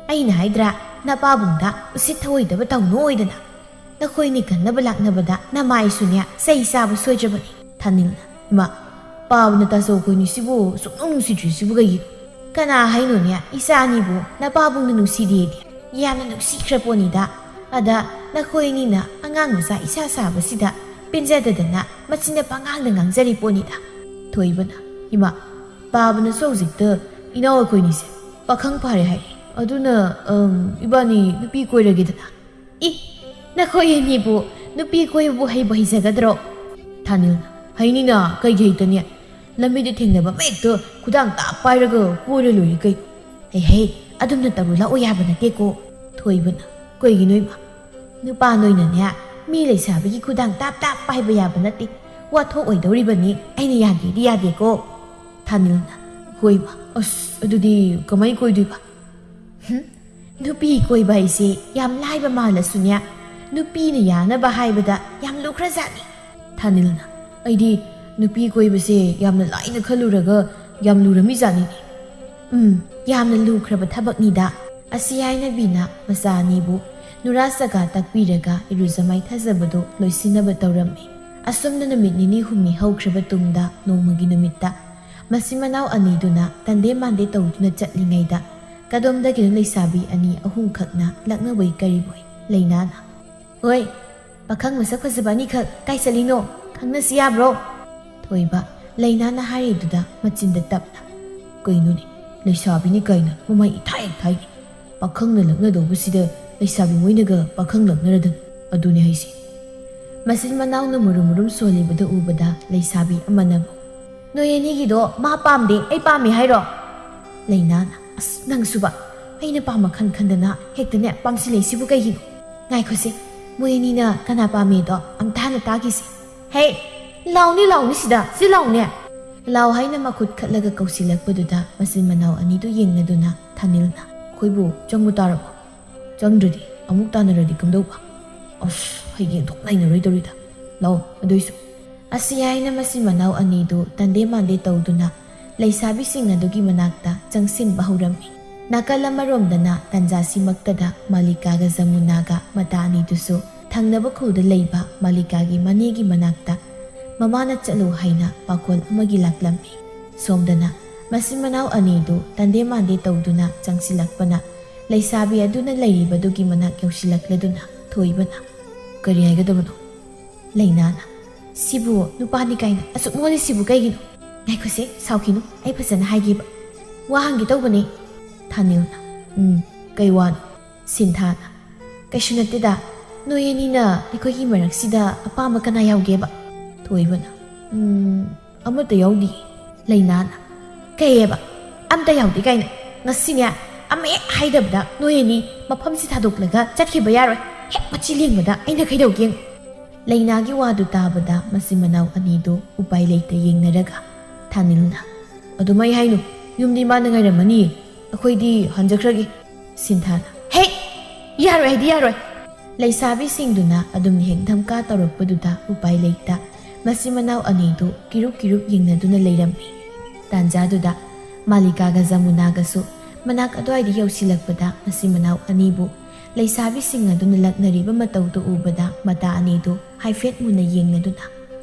"ꯑꯩꯅ ꯍꯥꯏꯗ꯭ꯔꯥ, ꯅꯄꯥꯕꯨꯡꯗ ꯎꯁꯤꯠ ꯊꯑꯣꯏꯗꯕ ꯇꯧꯅꯣꯏꯗꯅ꯫ ꯅꯈꯣꯏꯅꯤ ꯀꯟꯅꯕ ꯂꯥꯛꯅꯕꯗ ꯅꯃꯥꯏꯁꯨꯅꯦ ꯆꯩ ꯆꯥꯕ ꯁꯣꯏꯗ꯭ꯔꯕꯅꯤ꯫" ꯊꯥꯅꯤꯜꯅ, "ꯏꯃꯥ, ꯄꯥꯕꯅ ꯇꯥꯆꯧ ꯑꯩꯈꯣꯏꯅꯤꯁꯤꯕꯨ ꯁꯨꯛꯅꯨꯡ ꯅꯨꯡꯁꯤꯗ꯭ꯔꯤꯁꯤꯕꯨ ꯀꯩꯒꯤꯅꯣ?" "ꯀꯅꯥ ꯍꯥꯏꯅꯣꯅꯦ ꯏꯆꯥ ꯑꯅꯤꯕꯨ ꯅꯄꯥꯕꯨꯡꯅ ꯅꯨꯡꯁꯤꯗꯦꯗꯤ? ꯌꯥꯝꯅ ꯅꯨꯡꯁꯤꯈ꯭ꯔ ꯄꯣꯠꯅꯤꯗ꯫ ꯑꯗ ꯅꯈꯣꯏ ꯑꯅꯤꯅ ꯑꯉꯥꯡ ꯃꯆꯥ ꯏꯁꯥ ꯁꯥꯕꯁꯤꯗ ꯄꯦꯟꯖꯗꯗꯅ ꯃꯆꯤꯟꯅ ꯄꯉꯥꯡꯗ ꯉꯥꯡꯖꯔꯤ ꯄꯣꯠꯅꯤꯗ꯫" ꯊꯣꯏꯕꯅ, "ꯏꯃꯥ, ꯄꯥꯕꯅꯁꯨ ꯍꯧꯖꯤꯛꯇ ꯏꯅꯥꯎ ꯑꯩꯈꯣꯏꯅꯤꯁꯦ ꯄꯥꯈꯪ ꯐꯥꯔꯦ ꯍꯥꯏ꯫ ꯑꯗꯨꯅ, ꯑꯝ, ꯏꯕꯥꯅꯤ ꯅꯨꯄꯤ ꯀꯣꯏꯔꯒꯦꯗꯅ꯫" "ꯏ, ꯅꯈꯣꯏ ꯑꯅꯤꯕꯨ ꯅꯨꯄꯤ ꯀꯣꯏꯕꯕꯨ ꯍꯩꯕꯨ ꯍꯩꯖꯒꯗ꯭ꯔꯣ?" ꯊꯥꯅꯤꯜꯅ, "ꯍꯩꯅꯤꯅ, ꯀꯩꯒꯤ ꯍꯩꯇꯅꯤ? ꯂꯝꯕꯤꯗ ꯊꯦꯡꯅꯕ ꯑꯃ ꯍꯦꯛꯇ ꯈꯨꯗꯥꯡ ꯇꯥꯞ ꯄꯥꯏꯔꯒ ꯀꯣꯏꯔ ꯂꯣꯏꯔꯦ ꯀꯩꯅꯣ꯫ ꯍꯦ ꯍꯦ, ꯑꯗꯨꯝꯅ ꯇꯧꯔꯨ ꯂꯥꯛꯑꯣ ꯌꯥꯕ ꯅꯠꯇꯦꯀꯣ꯫" ꯊꯣꯏꯕꯅ, "ꯀꯩꯒꯤꯅꯣ ꯏꯃꯥ?" "ꯅꯨꯄꯥ ꯅꯣꯏꯅꯅꯦ, ꯃꯤ ꯂꯩꯁꯥꯕꯤꯒꯤ ꯈꯨꯗꯥꯡ ꯇꯥꯞ ꯇꯥꯞ ꯄꯥꯏꯕ ꯌꯥꯕ ꯅꯠꯇꯦ꯫ ꯋꯥꯊꯣꯛ ꯑꯣꯏꯗꯧꯔꯤꯕꯅꯤ, ꯑꯩꯅ ꯌꯥꯗꯦꯗꯤ ꯌꯥꯗꯦꯀꯣ꯫" ꯊꯥꯅꯤꯜꯅ, "ꯍꯣꯏ ꯏꯃꯥ, ꯑꯁ ꯑꯗꯨꯗꯤ ꯀꯃꯥꯏ ꯀꯣꯏꯗꯣꯏꯕ?" "ꯍꯨꯝ, ꯅꯨꯄꯤ ꯀꯣꯏꯕ ꯍꯥꯏꯁꯦ ꯌꯥꯝ ꯂꯥꯏꯕ ꯃꯥꯜꯂꯁꯨꯅꯦ, ꯅꯨꯄꯤꯅ ꯌꯥꯅꯕ ꯍꯥꯏꯕꯗ ꯌꯥꯝ ꯂꯨꯈ꯭ꯔꯖꯥꯠꯅꯤ꯫" ꯊꯥꯅꯤꯜꯅ, "ꯑꯩꯗꯤ ꯅꯨꯄꯤ ꯀꯣꯏꯕꯁꯦ ꯌꯥꯝꯅ ꯂꯥꯏꯅ ꯈꯜꯂꯨꯔꯒ ꯌꯥꯝ ꯂꯨꯔꯝꯃꯤꯖꯥꯠꯅꯤꯅꯦ꯫" "ꯎꯝ, ꯌꯥꯝꯅ ꯂꯨꯈ꯭ꯔꯕ ꯊꯕꯛꯅꯤꯗ꯫" ꯑꯁꯤ ꯍꯥꯏꯅꯕꯤꯅ ꯃꯆꯥ ꯑꯅꯤꯕꯨ ꯅꯨꯔꯥ ꯆꯒꯥ ꯇꯥꯛꯄꯤꯔꯒ ꯏꯔꯨꯖ ꯃꯥꯏꯊꯖꯕꯗꯨ ꯂꯣꯏꯁꯤꯟꯅꯕ ꯇꯧꯔꯝꯃꯤ꯫ ꯑꯁꯨꯝꯅ ꯅꯨꯃꯤꯠ ꯅꯤꯅꯤ ꯍꯨꯝꯅꯤ ꯍꯧꯈ꯭ꯔꯕ ꯇꯨꯡꯗ ꯅꯣꯡꯃꯒꯤ ꯅꯨꯃꯤꯠꯇ ꯃꯆꯤꯟ ꯃꯅꯥꯎ ꯑꯅꯤꯗꯨꯅ ꯇꯟꯗꯦ ꯃꯥꯟꯗꯦ ꯇꯧꯗꯨꯅ ꯆꯠꯂꯤꯉꯩꯗ ꯀꯗꯣꯝꯗꯒꯤꯅꯣ ꯂꯩꯁꯥꯕꯤ ꯑꯅꯤ ꯑꯍꯨꯝꯈꯛꯅ ꯂꯛꯅꯕꯣꯏ ꯀꯔꯤꯕꯣꯏ꯫ ꯂꯩꯅꯥꯅ, "ꯍꯣꯏ, ꯄꯥꯈꯪ ꯃꯁꯛ ꯐꯖꯕ ꯑꯅꯤꯈꯛ ꯀꯥꯏ ꯆꯠꯂꯤꯅꯣ? ꯈꯪꯅꯁꯤ ꯌꯥꯕ꯭ꯔꯣ?" ꯊꯣꯏꯕ, ꯂꯩꯅꯥꯅ ꯍꯥꯏꯔꯤꯗꯨꯗ ꯃꯆꯤꯟꯗ ꯇꯞꯅ, "ꯀꯩꯅꯣꯅꯦ, ꯂꯩꯁꯥꯕꯤꯅꯤ ꯀꯥꯏꯅ ꯃꯃꯥꯏ ꯏꯊꯥꯏ ꯊꯥꯏꯅꯦ꯫ ꯄꯥꯈꯪꯅ ꯂꯛꯅꯗꯧꯕꯁꯤꯗ ꯂꯩꯁꯥꯕꯤ ꯃꯣꯏꯅꯒ ꯄꯥꯈꯪ ꯂꯛꯅꯔꯗꯅ꯫ ꯑꯗꯨꯅꯦ ꯍꯥꯏꯁꯦ꯫" ꯃꯆꯤꯟ ꯃꯅꯥꯎꯅ ꯃꯨꯔꯨꯝ ꯃꯨꯔꯨꯝ ꯁꯣꯜꯂꯤꯕꯗꯨ ꯎꯕꯗ ꯂꯩꯁꯥꯕꯤ ꯑꯃꯅꯕꯨ, "ꯅꯣꯏ ꯑꯅꯤꯒꯤꯗꯣ ꯃꯥ ꯄꯥꯝꯗꯦ, ꯑꯩ ꯄꯥꯝꯃꯤ ꯍꯥꯏꯔꯣ?" ꯂꯩꯅꯥꯅ, "ꯑꯁ, ꯅꯪꯁꯨꯕ, ꯑꯩꯅ ꯄꯥꯝꯕ ꯈꯟ ꯈꯟꯗꯅ ꯍꯦꯛꯇꯅꯦ ꯄꯥꯝꯁꯤꯜꯂꯛꯏꯁꯤꯕꯨ ꯀꯩꯒꯤꯅꯣ? ꯉꯥꯏꯈꯣꯁꯦ, ꯃꯣꯏ ꯑꯅꯤꯅ ꯀꯅꯥ ꯄꯥꯝꯃꯦꯗꯣ ꯑꯝꯇ ꯍꯥꯟꯅ ꯇꯥꯈꯤꯁꯦ꯫ ꯍꯦ, ꯂꯥꯎꯅꯦ, ꯂꯥꯎꯅꯦ ꯁꯤꯗ, ꯁꯤ ꯂꯥꯎꯅꯦ꯫" ꯂꯥꯎ ꯍꯥꯏꯅ ꯃꯈꯨꯠ ꯈꯠꯂꯒ ꯀꯧꯁꯤꯜꯂꯛꯄꯗꯨꯗ ꯃꯆꯤꯟ ꯃꯅꯥꯎ ꯑꯅꯤꯗꯨ ꯌꯦꯡꯅꯗꯨꯅ ꯊꯥꯅꯤꯜꯅ, "ꯑꯩꯈꯣꯏꯕꯨ ꯆꯪꯕ ꯇꯥꯔꯕꯣ? ꯆꯪꯗ꯭ꯔꯗꯤ ꯑꯃꯨꯛ ꯇꯥꯟꯅꯔꯗꯤ ꯀꯝꯗꯧꯕ? ꯑꯁ, ꯍꯌꯦꯡ ꯊꯣꯛ ꯂꯩꯅꯔꯣꯏꯗꯧꯔꯤꯗ꯫ ꯂꯥꯛꯑꯣ ꯑꯗꯨꯏꯁꯨ꯫" ꯑꯁꯤ ꯍꯥꯏꯅ ꯃꯆꯤꯟ ꯃꯅꯥꯎ ꯑꯅꯤꯗꯨ ꯇꯟꯗꯦ ꯃꯥꯟꯗꯦ ꯇꯧꯗꯨꯅ ꯂꯩꯁꯥꯕꯤꯁꯤꯡ ꯑꯗꯨꯒꯤ ꯃꯅꯥꯛꯇ ꯆꯪꯁꯤꯟꯕ ꯍꯧꯔꯝꯃꯤ꯫ ꯅꯥꯀꯜ ꯑꯃꯔꯣꯝꯗꯅ ꯇꯟꯖꯥꯁꯤꯃꯛꯇꯗ ꯃꯥꯂꯤꯀꯥꯒ ꯖꯃꯨꯅꯥꯒ ꯃꯇꯥ ꯑꯅꯤꯗꯨꯁꯨ ꯊꯪꯅꯕ ꯈꯨꯜꯗ ꯂꯩꯕ ꯃꯥꯂꯤꯀꯥꯒꯤ ꯃꯅꯦꯒꯤ ꯃꯅꯥꯛꯇ ꯃꯃꯥꯅ ꯆꯠꯂꯨ ꯍꯥꯏꯅ ꯄꯥꯈꯣꯜ ꯑꯃꯒꯤ ꯂꯥꯛꯂꯝꯃꯤ꯫ ꯁꯣꯝꯗꯅ ꯃꯆꯤꯟ ꯃꯅꯥꯎ ꯑꯅꯤꯗꯨ ꯇꯟꯗꯦ ꯃꯥꯟꯗꯦ ꯇꯧꯗꯨꯅ ꯆꯪꯁꯤꯜꯂꯛꯄꯅ ꯂꯩꯁꯥꯕꯤ ꯑꯗꯨꯅ ꯂꯩꯔꯤꯕꯗꯨꯒꯤ ꯃꯅꯥꯛ ꯌꯧꯁꯤꯜꯂꯛꯂꯗꯨꯅ ꯊꯣꯏꯕꯅ, "ꯀꯔꯤ ꯍꯥꯏꯒꯗꯕꯅꯣ?" ꯂꯩꯅꯥꯅ, "ꯁꯤꯕꯨ ꯅꯨꯄꯥꯅꯤ ꯀꯥꯏꯅ ꯑꯁꯨꯛ ꯃꯣꯜꯂꯤꯁꯤꯕꯨ ꯀꯩꯒꯤꯅꯣ? ꯉꯥꯏꯈꯣꯁꯦ, ꯁꯥꯎꯈꯤꯅꯨ, ꯑꯩ ꯐꯖꯅ ꯍꯥꯏꯒꯦꯕ꯫ ꯋꯥ ꯍꯪꯒꯦ ꯇꯧꯕꯅꯦ꯫" ꯊꯥꯅꯤꯜꯅ, "ꯎꯝ, ꯀꯩ ꯋꯥꯅꯣ?" ꯁꯤꯟꯊꯥꯅ, "ꯀꯩꯁꯨ ꯅꯠꯇꯦꯗ, ꯅꯣꯏ ꯑꯅꯤꯅ ꯑꯩꯈꯣꯏꯒꯤ ꯃꯔꯛꯁꯤꯗ ꯑꯄꯥꯝꯕ ꯀꯅꯥ ꯌꯥꯎꯒꯦꯕ?" ꯊꯣꯏꯕꯅ, "ꯎꯝ, ꯑꯃꯠꯇ ꯌꯥꯎꯗꯦ꯫" ꯂꯩꯅꯥꯅ, "ꯀꯩꯑꯕ? ꯑꯝꯇ ꯌꯥꯎꯗꯦ ꯀꯥꯏꯅ? ꯉꯁꯤꯅꯦ, ꯑꯃ ꯍꯦꯛ ꯍꯥꯏꯗꯕꯗ ꯅꯣꯏ ꯑꯅꯤ ꯃꯐꯝꯁꯤ ꯊꯥꯗꯣꯛꯂꯒ ꯆꯠꯈꯤꯕ ꯌꯥꯔꯣꯏ꯫ ꯍꯦꯛ ꯃꯆꯤ ꯂꯦꯡꯕꯗ ꯑꯩꯅ ꯀꯩꯗꯧꯒꯦ ꯌꯦꯡꯉꯨ꯫" ꯂꯩꯅꯥꯒꯤ ꯋꯥꯗꯨ ꯇꯥꯕꯗ ꯃꯆꯤꯟ ꯃꯅꯥꯎ ꯑꯅꯤꯗꯨ ꯎꯄꯥꯏ ꯂꯩꯇ ꯌꯦꯡꯅꯔꯒ, ꯊꯥꯅꯤꯜꯅ, "ꯑꯗꯨꯃꯥꯏ ꯍꯥꯏꯅꯨ, ꯌꯨꯝꯗꯤ ꯃꯥꯅ ꯉꯥꯏꯔꯝꯃꯅꯤ, ꯑꯩꯈꯣꯏꯗꯤ ꯍꯟꯖꯈ꯭ꯔꯒꯦ꯫" ꯁꯤꯟꯊꯥꯅ, "ꯍꯦꯛ! ꯌꯥꯔꯣꯏ ꯍꯥꯏꯗꯤ ꯌꯥꯔꯣꯏ!" ꯂꯩꯁꯥꯕꯤꯁꯤꯡꯗꯨꯅ ꯑꯗꯨꯝ ꯍꯦꯛ ꯙꯝꯀꯥ ꯇꯧꯔꯛꯄꯗꯨꯗ ꯎꯄꯥꯏ ꯂꯩꯇ ꯃꯆꯤꯟ ꯃꯅꯥꯎ ꯑꯅꯤꯗꯨ ꯀꯤꯔꯨꯞ ꯀꯤꯔꯨꯞ ꯌꯦꯡꯅꯗꯨꯅ ꯂꯩꯔꯝꯃꯤ꯫ ꯇꯥꯟꯖꯥꯗꯨꯗ ꯃꯥꯂꯤꯀꯥꯒ ꯖꯃꯨꯅꯥꯒꯁꯨ ꯃꯅꯥꯛ ꯑꯗꯨꯋꯥꯏꯗ ꯌꯧꯁꯤꯜꯂꯛꯄꯗ ꯃꯆꯤꯟ ꯃꯅꯥꯎ ꯑꯅꯤꯕꯨ ꯂꯩꯁꯥꯕꯤꯁꯤꯡ ꯑꯗꯨꯅ ꯂꯛꯅꯔꯤꯕ ꯃꯇꯧꯗꯨ ꯎꯕꯗ ꯃꯇꯥ ꯑꯅꯤꯗꯨ ꯍꯥꯏꯐꯦꯠ ꯃꯨꯟꯅ ꯌꯦꯡꯅꯗꯨꯅ,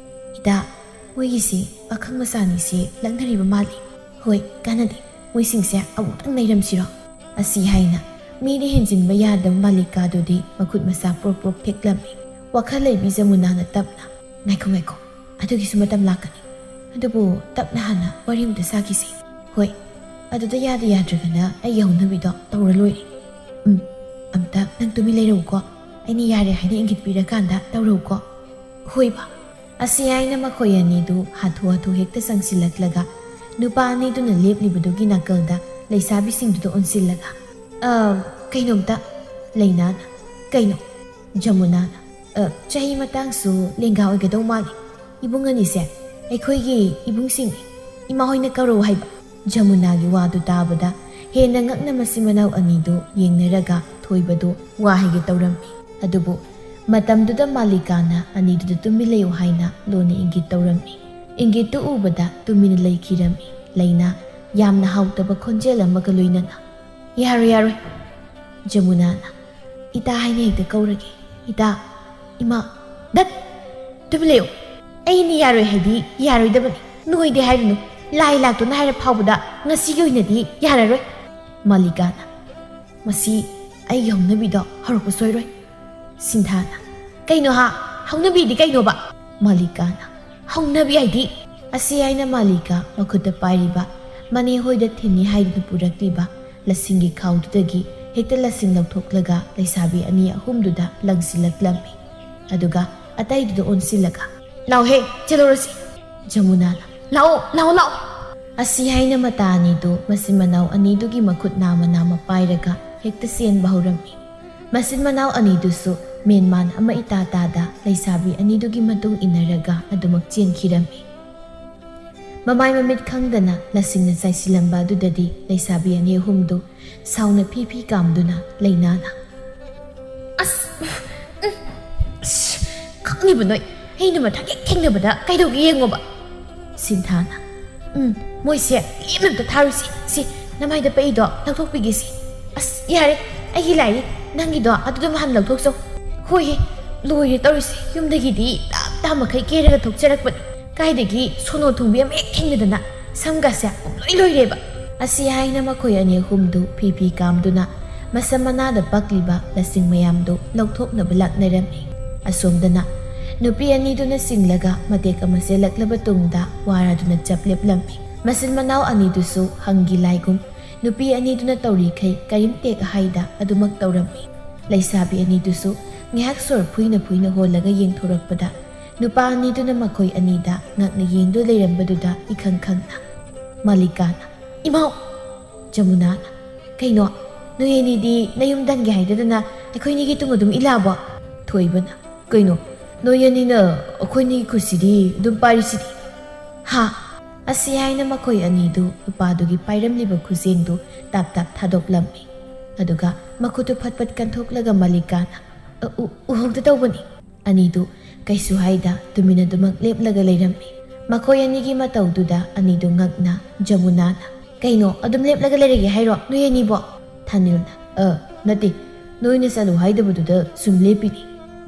"ꯏꯇꯥ, ꯃꯣꯏꯒꯤꯁꯤ ꯄꯥꯈꯪ ꯃꯆꯥꯅꯤꯁꯦ ꯂꯛꯅꯔꯤꯕ ꯃꯥꯜꯂꯤ꯫ ꯍꯣꯏ, ꯀꯥꯟꯅꯗꯦ꯫ ꯃꯣꯏꯁꯤꯡꯁꯦ ꯑꯃꯨꯛꯇꯪ ꯅꯩꯔꯝꯁꯤꯔꯣ?" ꯑꯁꯤ ꯍꯥꯏꯅ ꯃꯤꯗꯤ ꯍꯦꯟꯖꯤꯟꯕ ꯌꯥꯗꯕ ꯃꯥꯂꯤꯀꯥꯗꯨꯗꯤ ꯃꯈꯨꯠ ꯃꯁꯥ ꯄ꯭ꯔꯣꯛ ꯄ꯭ꯔꯣꯛ ꯊꯦꯛꯂꯝꯃꯤ꯫ ꯋꯥꯈꯜ ꯂꯩꯕꯤ ꯖꯃꯨꯅꯥꯅ ꯇꯞꯅ, "ꯉꯥꯏꯈꯣ, ꯉꯥꯏꯈꯣ, ꯑꯗꯨꯒꯤꯁꯨ ꯃꯇꯝ ꯂꯥꯛꯀꯅꯤ꯫ ꯑꯗꯨꯕꯨ ꯇꯞꯅ ꯍꯥꯟꯅ ꯋꯥꯔꯤ ꯑꯃꯇ ꯁꯥꯈꯤꯁꯦ꯫ ꯍꯣꯏ, ꯑꯗꯨꯗ ꯌꯥꯗ ꯌꯥꯗ꯭ꯔꯒꯅ ꯑꯩꯒꯤ ꯍꯧꯅꯕꯤꯗꯣ ꯇꯧꯔ ꯂꯣꯏꯔꯦ꯫ ꯎꯝ, ꯑꯝꯇ ꯅꯪ ꯇꯨꯃꯤꯟ ꯂꯩꯔꯛꯎꯀꯣ꯫ ꯑꯩꯅ ꯌꯥꯔꯦ ꯍꯥꯏꯅ ꯏꯪꯒꯤꯠ ꯄꯤꯔꯀꯥꯟꯗ ꯇꯧꯔꯛꯎꯀꯣ꯫ ꯍꯣꯏꯕ꯫" ꯑꯁꯤ ꯍꯥꯏꯅ ꯃꯈꯣꯏ ꯑꯅꯤꯗꯨ ꯍꯥꯊꯨ ꯍꯥꯊꯨ ꯍꯦꯛꯇ ꯆꯪꯁꯤꯜꯂꯛꯂꯒ ꯅꯨꯄꯥ ꯑꯅꯤꯗꯨꯅ ꯂꯦꯞꯂꯤꯕꯗꯨꯒꯤ ꯅꯥꯀꯜꯗ ꯂꯩꯁꯥꯕꯤꯁꯤꯡꯗꯨꯗ ꯑꯣꯟꯁꯤꯜꯂꯒ, "ꯑ, ꯀꯩꯅꯣꯝꯇ꯫" ꯂꯩꯅꯥꯅ, "ꯀꯩꯅꯣ?" ꯖꯃꯨꯅꯥꯅ, "ꯑ, ꯆꯍꯤ ꯃꯇꯥꯡꯁꯨ ꯂꯦꯡꯒꯥ ꯑꯣꯏꯒꯗꯧ ꯃꯥꯜꯂꯤ꯫ ꯏꯕꯨꯡ ꯑꯅꯤꯁꯦ ꯑꯩꯈꯣꯏꯒꯤ ꯏꯕꯨꯡꯁꯤꯡꯅꯤ꯫ ꯏꯃꯥ ꯍꯣꯏꯅ ꯀꯧꯔꯛꯎ ꯍꯥꯏꯕ꯫" ꯖꯃꯨꯅꯥꯒꯤ ꯋꯥꯗꯨ ꯇꯥꯕꯗ ꯍꯦꯟꯅ ꯉꯛꯅ ꯃꯆꯤꯟ ꯃꯅꯥꯎ ꯑꯅꯤꯗꯨ ꯌꯦꯡꯅꯔꯒ ꯊꯣꯏꯕꯗꯨ ꯋꯥ ꯍꯥꯏꯒꯦ ꯇꯧꯔꯝꯃꯤ꯫ ꯑꯗꯨꯕꯨ ꯃꯇꯝꯗꯨꯗ ꯃꯥꯂꯤꯀꯥꯅ ꯑꯅꯤꯗꯨꯗ ꯇꯨꯃꯤꯟ ꯂꯩꯌꯨ ꯍꯥꯏꯅ ꯂꯣꯟꯅ ꯏꯪꯒꯤꯠ ꯇꯧꯔꯝꯃꯤ꯫ ꯏꯪꯒꯤꯠꯇꯨ ꯎꯕꯗ ꯇꯨꯃꯤꯟꯅ ꯂꯩꯈꯤꯔꯝꯃꯤ꯫ ꯂꯩꯅꯥ ꯌꯥꯝꯅ ꯍꯥꯎꯇꯕ ꯈꯣꯟꯖꯦꯜ ꯑꯃꯒ ꯂꯣꯏꯅꯅ, "ꯌꯥꯔꯣꯏ, ꯌꯥꯔꯣꯏ꯫" ꯖꯃꯨꯅꯥꯅ, "ꯏꯇꯥ ꯍꯥꯏꯅ ꯍꯦꯛꯇ ꯀꯧꯔꯒꯦ꯫ ꯏꯇꯥ, ꯏꯃꯥ, ꯗꯠ! ꯇꯨꯃꯤꯟ ꯂꯩꯌꯨ꯫ ꯑꯩꯅ ꯌꯥꯔꯣꯏ ꯍꯥꯏꯗꯤ ꯌꯥꯔꯣꯏꯗꯕꯅꯤ꯫ ꯅꯣꯏꯗꯤ ꯍꯥꯏꯔꯨꯅꯨ꯫ ꯂꯥꯏ ꯂꯥꯛꯇꯨꯅ ꯍꯥꯏꯔ ꯐꯥꯎꯕꯗ ꯉꯁꯤꯒꯤ ꯑꯣꯏꯅꯗꯤ ꯌꯥꯔꯔꯣꯏ꯫" ꯃꯥꯂꯤꯀꯥꯅ, "ꯃꯁꯤ ꯑꯩꯒꯤ ꯍꯧꯅꯕꯤꯗꯣ ꯍꯧꯔꯛꯄ ꯁꯣꯏꯔꯣꯏ꯫" ꯁꯤꯟꯊꯥꯅ, "ꯀꯩꯅꯣ ꯍꯥ? ꯍꯧꯅꯕꯤꯗꯤ ꯀꯩꯅꯣꯕ?" ꯃꯥꯂꯤꯀꯥꯅ, "ꯍꯧꯅꯕꯤ ꯍꯥꯏꯗꯤ?" ꯑꯁꯤ ꯍꯥꯏꯅ ꯃꯥꯂꯤꯀꯥ ꯃꯈꯨꯠꯇ ꯄꯥꯏꯔꯤꯕ ꯃꯅꯦ ꯍꯣꯏꯗ ꯊꯤꯟꯅꯤ ꯍꯥꯏꯗꯨꯅ ꯄꯨꯔꯛꯂꯤꯕ ꯂꯁꯤꯡꯒꯤ ꯈꯥꯎꯗꯨꯗꯒꯤ ꯍꯦꯛꯇ ꯂꯁꯤꯡ ꯂꯧꯊꯣꯛꯂꯒ ꯂꯩꯁꯥꯕꯤ ꯑꯅꯤ ꯑꯍꯨꯝꯗꯨꯗ ꯂꯪꯁꯤꯜꯂꯛꯂꯝꯃꯤ꯫ ꯑꯗꯨꯒ ꯑꯇꯩꯗꯨꯗ ꯑꯣꯟꯁꯤꯜꯂꯒ, "ꯂꯥꯎꯍꯦ, ꯆꯦꯜꯂꯨꯔꯁꯤ!" ꯖꯃꯨꯅꯥꯅ, "ꯂꯥꯛꯑꯣ, ꯂꯥꯛꯑꯣ, ꯂꯥꯛꯑꯣ!" ꯑꯁꯤ ꯍꯥꯏꯅ ꯃꯇꯥ ꯑꯅꯤꯗꯨ ꯃꯆꯤꯟ ꯃꯅꯥꯎ ꯑꯅꯤꯗꯨꯒꯤ ꯃꯈꯨꯠ ꯅꯥꯝꯃ ꯅꯥꯝꯃ ꯄꯥꯏꯔꯒ ꯍꯦꯛꯇ ꯆꯦꯟꯕ ꯍꯧꯔꯝꯃꯤ꯫ ꯃꯆꯤꯟ ꯃꯅꯥꯎ ꯑꯅꯤꯗꯨꯁꯨ ꯃꯦꯟꯃꯥꯟ ꯑꯃ ꯏꯇꯥ ꯇꯥꯗ ꯂꯩꯁꯥꯕꯤ ꯑꯅꯤꯗꯨꯒꯤ ꯃꯇꯨꯡ ꯏꯟꯅꯔꯒ ꯑꯗꯨꯃꯛ ꯆꯦꯟꯈꯤꯔꯝꯃꯤ꯫ ꯃꯃꯥꯏ ꯃꯃꯤꯠ ꯈꯪꯗꯅ ꯂꯁꯤꯡꯅ ꯆꯥꯏꯁꯤꯜꯂꯝꯕ ꯑꯗꯨꯗꯗꯤ ꯂꯩꯁꯥꯕꯤ ꯑꯅꯤ ꯑꯍꯨꯝꯗꯨ ꯁꯥꯎꯅ ꯐꯤ ꯐꯤ ꯀꯥꯝꯗꯨꯅ ꯂꯩꯅꯥꯅ, "ꯑꯁ, ꯎꯝ, ꯑꯁ, ꯈꯪꯉꯤꯕ ꯅꯣꯏ, ꯑꯩꯅ ꯃꯊꯪ ꯍꯦꯛ ꯊꯦꯡꯅꯕꯗ ꯀꯩꯗꯧꯒꯦ ꯌꯦꯡꯉꯣꯕ꯫" ꯁꯤꯟꯊꯥꯅ, "ꯎꯝ, ꯃꯣꯏꯁꯦ ꯂꯦꯝꯅ ꯑꯝꯇ ꯊꯥꯔꯨꯁꯤ꯫ ꯁꯤ, ꯅꯃꯥꯏꯗ ꯄꯛꯏꯗꯣ ꯂꯧꯊꯣꯛꯄꯤꯒꯦꯁꯤ꯫ ꯑꯁ, ꯌꯥꯔꯦ, ꯑꯩꯒꯤ ꯂꯥꯏꯔꯤ, ꯅꯪꯒꯤꯗꯣ ꯑꯗꯨꯗꯨꯝ ꯍꯥꯟꯅ ꯂꯧꯊꯣꯛꯆꯧ꯫ ꯍꯣꯏꯍꯦ, ꯂꯣꯏꯔꯦ ꯇꯧꯔꯤꯁꯦ, ꯌꯨꯝꯗꯒꯤꯗꯤ ꯇꯞ ꯇꯥ ꯃꯈꯩ ꯀꯦꯔꯒ ꯊꯣꯛꯆꯔꯛꯄꯅꯤ꯫ ꯀꯥꯏꯗꯒꯤ ꯁꯣꯅꯣ ꯊꯨꯡꯕꯤ ꯑꯃ ꯍꯦꯛ ꯊꯦꯡꯅꯗꯅ ꯁꯝꯒꯁꯦ ꯄꯨꯝꯂꯣꯏ ꯂꯣꯏꯔꯦꯕ꯫" ꯑꯁꯤ ꯍꯥꯏꯅ ꯃꯈꯣꯏ ꯑꯅꯤ ꯑꯍꯨꯝꯗꯨ ꯐꯤ ꯐꯤ ꯀꯥꯝꯗꯨꯅ ꯃꯁꯝ ꯃꯅꯥꯗ ꯄꯛꯂꯤꯕ ꯂꯁꯤꯡ ꯃꯌꯥꯝꯗꯨ ꯂꯧꯊꯣꯛꯅꯕ ꯂꯥꯛꯅꯔꯝꯃꯤ꯫ ꯑꯁꯣꯝꯗꯅ ꯅꯨꯄꯤ ꯑꯅꯤꯗꯨꯅ ꯆꯤꯡꯂꯒ ꯃꯇꯦꯛ ꯑꯃ ꯆꯦꯜꯂꯛꯂꯕ ꯇꯨꯡꯗ ꯋꯥꯔꯗꯨꯅ ꯆꯞ ꯂꯦꯞꯂꯝꯃꯤ꯫ ꯃꯆꯤꯟ ꯃꯅꯥꯎ ꯑꯅꯤꯗꯨꯁꯨ ꯍꯪꯒꯤ ꯂꯥꯏꯒꯨꯝ ꯅꯨꯄꯤ ꯑꯅꯤꯗꯨꯅ ꯇꯧꯔꯤꯈꯩ ꯀꯔꯤꯝꯇꯦꯛ ꯍꯥꯏꯗ ꯑꯗꯨꯃꯛ ꯇꯧꯔꯝꯃꯤ꯫ ꯂꯩꯁꯥꯕꯤ ꯑꯅꯤꯗꯨꯁꯨ ꯉꯥꯏꯍꯥꯛ ꯁꯣꯔ ꯐꯨꯏꯅ ꯐꯨꯏꯅ ꯍꯣꯜꯂꯒ ꯌꯦꯡꯊꯣꯔꯛꯄꯗ ꯅꯨꯄꯥ ꯑꯅꯤꯗꯨꯅ ꯃꯈꯣꯏ ꯑꯅꯤꯗ ꯉꯛꯅ ꯌꯦꯡꯗꯨ ꯂꯩꯔꯝꯕꯗꯨꯗ ꯏꯈꯪ ꯈꯪꯅ ꯃꯥꯂꯤꯀꯥꯅ, "ꯏꯃꯥꯎ!" ꯖꯃꯨꯅꯥꯅ, "ꯀꯩꯅꯣ? ꯅꯣꯏ ꯑꯅꯤꯗꯤ ꯅꯌꯨꯝ ꯗꯟꯒꯦ ꯍꯥꯏꯗꯗꯅ ꯑꯩꯈꯣꯏꯅꯤꯒꯤ ꯇꯨꯡ ꯑꯗꯨꯝ ꯏꯜꯂꯛꯑꯕꯣ?" ꯊꯣꯏꯕꯅ, "ꯀꯩꯅꯣ? ꯅꯣꯏ ꯑꯅꯤꯅ ꯑꯩꯈꯣꯏꯅꯤꯒꯤ ꯈꯨꯠꯁꯤꯗꯤ ꯑꯗꯨꯝ ꯄꯥꯏꯔꯤꯁꯤꯗꯤ?" "ꯍꯥ?" ꯑꯁꯤ ꯍꯥꯏꯅ ꯃꯈꯣꯏ ꯑꯅꯤꯗꯨ ꯅꯨꯄꯥꯗꯨꯒꯤ ꯄꯥꯏꯔꯝꯂꯤꯕ ꯈꯨꯖꯦꯡꯗꯨ ꯇꯥꯞ ꯇꯥꯞ ꯊꯥꯗꯣꯛꯂꯝꯃꯤ꯫ ꯑꯗꯨꯒ ꯃꯈꯨꯠꯇꯨ ꯐꯠ ꯐꯠ ꯀꯟꯊꯣꯛꯂꯒ ꯃꯥꯂꯤꯀꯥꯅ, "ꯑ, ꯎ-, ꯎꯍꯧꯗ ꯇꯧꯕꯅꯤ꯫" ꯑꯅꯤꯗꯨ ꯀꯩꯁꯨ ꯍꯥꯏꯗ ꯇꯨꯃꯤꯟ ꯑꯗꯨꯃꯛ ꯂꯦꯞꯂꯒ ꯂꯩꯔꯝꯃꯤ꯫ ꯃꯈꯣꯏ ꯑꯅꯤꯒꯤ ꯃꯇꯧꯗꯨꯗ ꯑꯅꯤꯗꯨ ꯉꯛꯅ ꯖꯃꯨꯅꯥꯅ, "ꯀꯩꯅꯣ, ꯑꯗꯨꯝ ꯂꯦꯞꯂꯒ ꯂꯩꯔꯒꯦ ꯍꯥꯏꯔꯣ ꯅꯣꯏ ꯑꯅꯤꯕꯣ?" ꯊꯥꯅꯤꯜꯅ, "ꯑ, ꯅꯠꯇꯦ, ꯅꯣꯏꯅ ꯆꯠꯂꯨ ꯍꯥꯏꯗꯕꯗꯨꯗ ꯁꯨꯝ ꯂꯦꯞꯄꯤꯅꯤ꯫"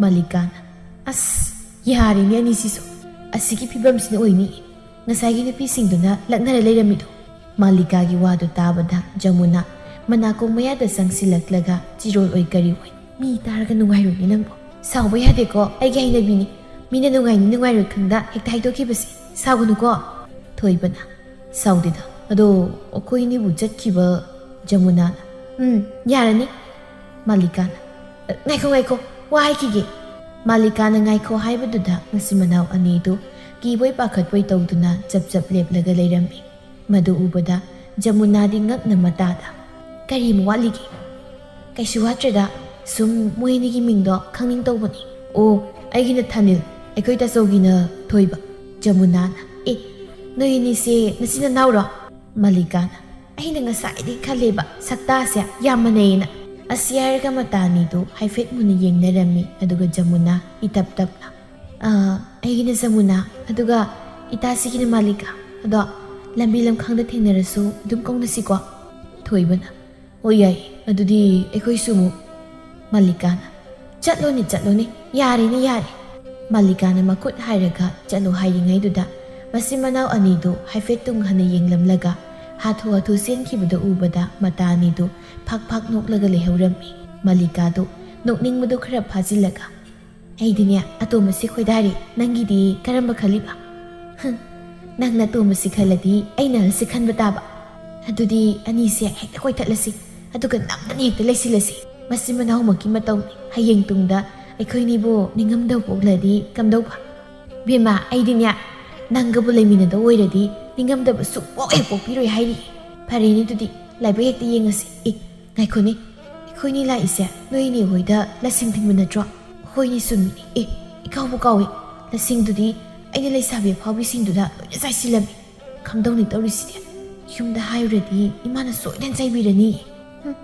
ꯃꯥꯂꯤꯀꯥꯅ, "ꯑꯁ, ꯌꯥꯔꯦꯅꯦ ꯑꯅꯤꯁꯤꯁꯨ, ꯑꯁꯤꯒꯤ ꯐꯤꯕꯝꯁꯤꯅ ꯑꯣꯏꯅꯤ ꯉꯁꯥꯏꯒꯤ ꯅꯨꯄꯤꯁꯤꯡꯗꯨꯅ ꯂꯛꯅꯔ ꯂꯩꯔꯝꯃꯤꯗꯣ꯫" ꯃꯥꯂꯤꯀꯥꯒꯤ ꯋꯥꯗꯨ ꯇꯥꯕꯗ ꯖꯃꯨꯅꯥ ꯃꯅꯥꯀꯣꯡ ꯃꯌꯥꯗ ꯆꯪꯁꯤꯜꯂꯛꯂꯒ ꯆꯤꯔꯣꯜ ꯑꯣꯏ ꯀꯔꯤ ꯑꯣꯏ, "ꯃꯤ ꯇꯥꯔꯒ ꯅꯨꯡꯉꯥꯏꯔꯣꯏꯅꯦ ꯅꯪꯕꯣ꯫" "ꯁꯥꯎꯕ ꯌꯥꯗꯦꯀꯣ, ꯑꯩꯒꯤ ꯍꯩꯅꯕꯤꯅꯤ꯫ ꯃꯤꯅ ꯅꯨꯡꯉꯥꯏꯅꯤ ꯅꯨꯡꯉꯥꯏꯔꯣꯏ ꯈꯪꯗ ꯍꯦꯛꯇ ꯍꯥꯏꯗꯣꯛꯈꯤꯕꯁꯦ꯫ ꯁꯥꯎꯒꯅꯨꯀꯣ꯫" ꯊꯣꯏꯕꯅ, "ꯁꯥꯎꯗꯦꯗ, ꯑꯗꯣ ꯑꯩꯈꯣꯏꯅꯤꯕꯨ ꯆꯠꯈꯤꯕ꯫" ꯖꯃꯨꯅꯥꯅ, "ꯎꯝ, ꯌꯥꯔꯅꯤ꯫" ꯃꯥꯂꯤꯀꯥꯅ, "ꯉꯥꯏꯈꯣ, ꯉꯥꯏꯈꯣ, ꯋꯥ ꯍꯥꯏꯈꯤꯒꯦ꯫" ꯃꯥꯂꯤꯀꯥꯅ ꯉꯥꯏꯈꯣ ꯍꯥꯏꯕꯗꯨꯗ ꯃꯆꯤꯟ ꯃꯅꯥꯎ ꯑꯅꯤꯗꯨ ꯀꯤꯕꯣꯏ ꯄꯥꯈꯠꯄꯣꯏ ꯇꯧꯗꯨꯅ ꯆꯞ ꯆꯞ ꯂꯦꯞꯂꯒ ꯂꯩꯔꯝꯃꯤ꯫ ꯃꯗꯨ ꯎꯕꯗ ꯖꯃꯨꯅꯥꯗꯤ ꯉꯛꯅ ꯃꯇꯥꯗ, "ꯀꯔꯤꯃꯨꯛ ꯋꯥꯠꯂꯤꯒꯦ?" "ꯀꯩꯁꯨ ꯋꯥꯠꯇ꯭ꯔꯦꯗ, ꯁꯨꯝ ꯃꯣꯏ ꯑꯅꯤꯒꯤ ꯃꯤꯡꯗꯣ ꯈꯪꯅꯤꯡ ꯇꯧꯕꯅꯤ꯫" "ꯑꯣ, ꯑꯩꯒꯤꯅ ꯊꯥꯅꯤꯜ, ꯑꯩꯈꯣꯏ ꯇꯥꯆꯧꯒꯤꯅ ꯊꯣꯏꯕ꯫" ꯖꯃꯨꯅꯥꯅ, "ꯑꯦ, ꯅꯣꯏ ꯑꯅꯤꯁꯦ ꯅꯆꯤꯟ ꯅꯅꯥꯎꯔꯣ?" ꯃꯜꯂꯤꯀꯥꯅ, "ꯑꯩꯅ ꯉꯁꯥꯏꯗꯒꯤ ꯈꯜꯂꯦꯕ, ꯁꯛꯇꯥꯁꯦ ꯌꯥꯝ ꯃꯥꯟꯅꯩꯌꯦꯅ꯫" ꯑꯁꯤ ꯍꯥꯏꯔꯒ ꯃꯇꯥ ꯑꯅꯤꯗꯨ ꯍꯥꯏꯐꯦꯠ ꯃꯨꯟꯅ ꯌꯦꯡꯅꯔꯝꯃꯤ꯫ ꯑꯗꯨꯒ ꯖꯃꯨꯅꯥ ꯏꯇꯞ ꯇꯞꯅ, "ꯑ, ꯑꯩꯒꯤꯅ ꯖꯃꯨꯅꯥ, ꯑꯗꯨꯒ ꯏꯇꯥꯁꯤꯒꯤꯅ ꯃꯥꯂꯤꯀꯥ꯫ ꯑꯗꯣ ꯂꯝꯕꯤ ꯂꯝꯈꯥꯡꯗ ꯊꯦꯡꯅꯔꯁꯨ ꯑꯗꯨꯝ ꯀꯧꯅꯁꯤꯀꯣ?" ꯊꯣꯏꯕꯅ, "ꯍꯣꯏ, ꯌꯥꯏ, ꯑꯗꯨꯗꯤ ꯑꯩꯈꯣꯏꯁꯨ ꯑꯃꯨꯛ꯫" ꯃꯥꯂꯤꯀꯥꯅ, "ꯆꯠꯂꯣꯅꯦ, ꯆꯠꯂꯣꯅꯦ, ꯌꯥꯔꯦꯅꯦ, ꯌꯥꯔꯦ꯫" ꯃꯥꯂꯤꯀꯥꯅ ꯃꯈꯨꯠ ꯍꯥꯏꯔꯒ ꯆꯠꯂꯣ ꯍꯥꯏꯔꯤꯉꯩꯗꯨꯗ, ꯃꯆꯤꯟ ꯃꯅꯥꯎ ꯑꯅꯤꯗꯨ ꯍꯥꯏꯐꯦꯠ ꯇꯨꯡ ꯍꯟꯅ ꯌꯦꯡꯂꯝꯂꯒ ꯍꯥꯊꯨ ꯍꯥꯊꯨ ꯆꯦꯟꯈꯤꯕꯗꯨ ꯎꯕꯗ ꯃꯇꯥ ꯑꯅꯤꯗꯨ ꯐꯥꯛ ꯐꯥꯛ ꯅꯣꯛꯂꯒ ꯂꯩꯍꯧꯔꯝꯃꯤ꯫ ꯃꯥꯂꯤꯀꯥꯗꯨ ꯅꯣꯛꯅꯤꯡꯕꯗꯨ ꯈꯔ ꯐꯥꯖꯤꯜꯂꯒ, "ꯑꯩꯗꯤꯅꯦ, ꯑꯇꯣꯝꯕꯁꯤ ꯈꯣꯏꯗꯥꯔꯦ, ꯅꯪꯒꯤꯗꯤ ꯀꯔꯝꯕ ꯈꯜꯂꯤꯕ?" "ꯍꯝ, ꯅꯪꯅ ꯑꯇꯣꯝꯕꯁꯤ ꯈꯜꯂꯗꯤ ꯑꯩꯅ ꯑꯍꯜꯁꯤ ꯈꯟꯕ ꯇꯥꯕ꯫ ꯑꯗꯨꯗꯤ ꯑꯅꯤꯁꯦ ꯍꯦꯛꯇ ꯀꯣꯏꯊꯠꯂꯁꯤ, ꯑꯗꯨꯒ ꯅꯝꯗꯅ ꯍꯦꯛꯇ ꯂꯩꯁꯤꯜꯂꯁꯤ꯫ ꯃꯆꯤꯟ ꯃꯅꯥꯎꯃꯛꯀꯤ ꯃꯇꯧꯅꯤ꯫ ꯍꯌꯦꯡ ꯇꯨꯡꯗ ꯑꯩꯈꯣꯏꯅꯤꯕꯨ ꯅꯤꯡꯉꯝꯗꯕ ꯄꯣꯛꯂꯗꯤ ꯀꯝꯗꯧꯕ?" "ꯕꯦꯝꯃ, ꯑꯩꯗꯤꯅꯦ, ꯅꯪꯒꯕꯨ ꯂꯩꯃꯤꯟꯅꯗꯧ ꯑꯣꯏꯔꯗꯤ ꯅꯤꯡꯉꯝꯗꯕ ꯁꯨꯡꯄꯣꯛ ꯍꯦꯛ ꯄꯣꯛꯄꯤꯔꯣꯏ ꯍꯥꯏꯔꯤ꯫ ꯐꯔꯦꯅꯦ, ꯑꯗꯨꯗꯤ ꯂꯥꯏꯕꯛ ꯍꯦꯛꯇ ꯌꯦꯡꯉꯁꯤ꯫ ꯑꯦ, ꯉꯥꯏꯈꯣꯅꯦ, ꯑꯩꯈꯣꯏꯅꯤ ꯂꯥꯛꯏꯁꯦ ꯅꯣꯏ ꯏꯅꯦ ꯍꯣꯏꯗ ꯂꯁꯤꯡ ꯊꯤꯟꯕ ꯅꯠꯇ꯭ꯔꯣ?" "ꯍꯣꯏꯅꯦ, ꯆꯨꯝꯃꯤꯅꯦ꯫ ꯑꯦ, ꯏꯀꯥꯎꯕꯨ ꯀꯥꯎꯏ꯫ ꯂꯁꯤꯡꯗꯨꯗꯤ ꯑꯩꯅ ꯂꯩꯁꯥꯕꯤ ꯑꯐꯥꯎꯕꯤꯁꯤꯡꯗꯨꯗ ꯂꯣꯏꯅ ꯆꯥꯏꯁꯤꯜꯂꯝꯃꯤ꯫ ꯀꯝꯗꯧꯅꯤ ꯇꯧꯔꯤꯁꯤꯗꯤ? ꯌꯨꯝꯗ ꯍꯥꯏꯔꯨꯔꯗꯤ ꯏꯃꯥꯅ ꯁꯣꯏꯗꯅ ꯆꯩꯕꯤꯔꯅꯤ꯫ ꯍꯨꯝ,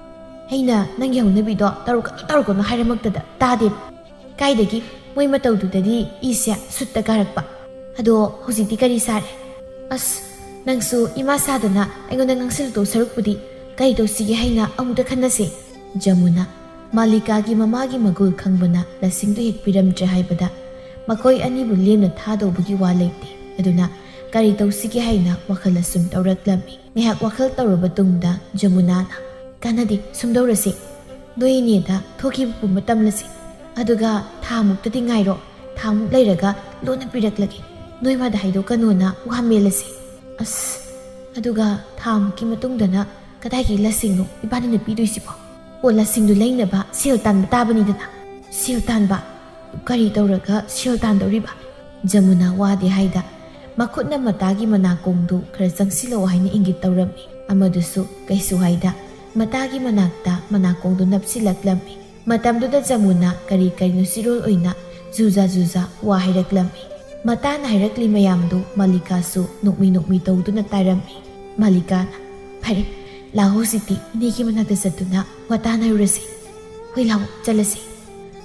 ꯑꯩꯅ ꯅꯪꯒꯤ ꯍꯧꯅꯕꯤꯗꯣ ꯇꯧꯔꯛꯀꯅꯨ, ꯇꯧꯔꯛꯀꯅꯨ ꯍꯥꯏꯔꯃꯛꯇꯗ ꯇꯥꯗꯦꯕ꯫ ꯀꯥꯏꯗꯒꯤ ꯃꯣꯏ ꯃꯇꯧꯗꯨꯗꯗꯤ ꯏꯁꯦ ꯁꯨꯠꯇ ꯀꯥꯔꯛꯄ꯫ ꯑꯗꯣ ꯍꯧꯖꯤꯛꯇꯤ ꯀꯔꯤ ꯁꯥꯔꯦ?" "ꯑꯁ, ꯅꯪꯁꯨ ꯏꯃꯥ ꯁꯥꯗꯅ ꯑꯩꯉꯣꯟꯗ ꯉꯥꯡꯁꯤꯜꯂꯛꯇꯧ ꯁꯔꯨꯛꯄꯨꯗꯤ ꯀꯔꯤ ꯇꯧꯁꯤꯒꯦ ꯍꯥꯏꯅ ꯑꯃꯨꯛꯇ ꯈꯟꯅꯁꯦ꯫" ꯖꯃꯨꯅꯥ, ꯃꯥꯂꯤꯀꯥꯒꯤ ꯃꯃꯥꯒꯤ ꯃꯒꯨꯜ ꯈꯪꯕꯅ ꯂꯁꯤꯡꯗꯨ ꯍꯦꯛ ꯄꯤꯔꯝꯗ꯭ꯔꯦ ꯍꯥꯏꯕꯗ ꯃꯈꯣꯏ ꯑꯅꯤꯕꯨ ꯂꯦꯝꯅ ꯊꯥꯗꯧꯕꯒꯤ ꯋꯥ ꯂꯩꯇꯦ꯫ ꯑꯗꯨꯅ ꯀꯔꯤ ꯇꯧꯁꯤꯒꯦ ꯍꯥꯏꯅ ꯋꯥꯈꯜ ꯑꯁꯨꯝ ꯇꯧꯔꯛꯂꯝꯃꯤ꯫ ꯉꯥꯏꯍꯥꯛ ꯋꯥꯈꯜ ꯇꯧꯔꯕ ꯇꯨꯡꯗ ꯖꯃꯨꯅꯥꯅ, "ꯀꯥꯟꯅꯗꯦ, ꯁꯨꯝꯗꯧꯔꯁꯤ꯫ ꯅꯣꯏ ꯏꯅꯦꯗ ꯊꯣꯛꯈꯤꯕ ꯄꯨꯝꯕ ꯇꯝꯂꯁꯤ꯫ ꯑꯗꯨꯒ ꯊꯥ ꯃꯨꯛꯇꯗꯤ ꯉꯥꯏꯔꯣ꯫ ꯊꯥ ꯃꯨꯛ ꯂꯩꯔꯒ ꯂꯣꯟꯅ ꯄꯤꯔꯛꯂꯒꯦ꯫ ꯅꯣꯏ ꯃꯥꯗ ꯍꯥꯏꯗꯣꯛꯀꯅꯣꯅ ꯋꯥ ꯃꯦꯜꯂꯁꯤ꯫ ꯑꯁ, ꯑꯗꯨꯒ ꯊꯥ ꯃꯨꯛꯀꯤ ꯃꯇꯨꯡꯗꯅ ꯀꯗꯥꯏꯒꯤ ꯂꯁꯤꯡꯅꯣ ꯏꯕꯥꯅꯤꯅ ꯄꯤꯗꯣꯏꯁꯤꯕꯣ? ꯑꯣ, ꯂꯁꯤꯡꯗꯨ ꯂꯩꯅꯕ ꯁꯦꯜ ꯇꯥꯟꯕ ꯇꯥꯕꯅꯤꯗꯅ꯫" "ꯁꯦꯜ ꯇꯥꯟꯕ? ꯀꯔꯤ ꯇꯧꯔꯒ ꯁꯦꯜ ꯇꯥꯟꯗꯧꯔꯤꯕ?" ꯖꯃꯨꯅꯥ ꯋꯥꯗꯦ ꯍꯥꯏꯗ ꯃꯈꯨꯠꯅ ꯃꯇꯥꯒꯤ ꯃꯅꯥꯀꯣꯡꯗꯨ ꯈꯔ ꯆꯪꯁꯤꯜꯂꯛꯑꯣ ꯍꯥꯏꯅ ꯏꯪꯒꯤꯠ ꯇꯧꯔꯝꯃꯤ꯫ ꯑꯃꯗꯨꯁꯨ ꯀꯩꯁꯨ ꯍꯥꯏꯗ ꯃꯇꯥꯒꯤ ꯃꯅꯥꯛꯇ ꯃꯅꯥꯀꯣꯡꯗꯨ ꯅꯞꯁꯤꯜꯂꯛꯂꯝꯃꯤ꯫ ꯃꯇꯝꯗꯨꯗ ꯖꯃꯨꯅꯥ ꯀꯔꯤ ꯀꯔꯤꯅꯣ ꯆꯤꯔꯣꯜ ꯑꯣꯏꯅ ꯖꯨꯖꯥ ꯖꯨꯖꯥ ꯋꯥ ꯍꯥꯏꯔꯛꯂꯝꯃꯤ꯫ ꯃꯇꯥꯅ ꯍꯥꯏꯔꯛꯂꯤ ꯃꯌꯥꯝꯗꯨ ꯃꯥꯂꯤꯀꯥꯁꯨ ꯅꯣꯛꯃꯤ ꯅꯣꯛꯃꯤ ꯇꯧꯗꯨꯅ ꯇꯥꯔꯝꯃꯤ꯫ ꯃꯥꯂꯤꯀꯥꯅ, "ꯐꯔꯦ, ꯂꯥꯛꯑꯣ ꯍꯧꯖꯤꯛꯇꯤ ꯏꯅꯦꯒꯤ ꯃꯅꯥꯛꯇ ꯆꯠꯇꯨꯅ ꯋꯥ ꯇꯥꯟꯅꯔꯨꯔꯁꯤ꯫ ꯍꯣꯏ, ꯂꯥꯛꯑꯣ, ꯆꯠꯂꯁꯤ"꯫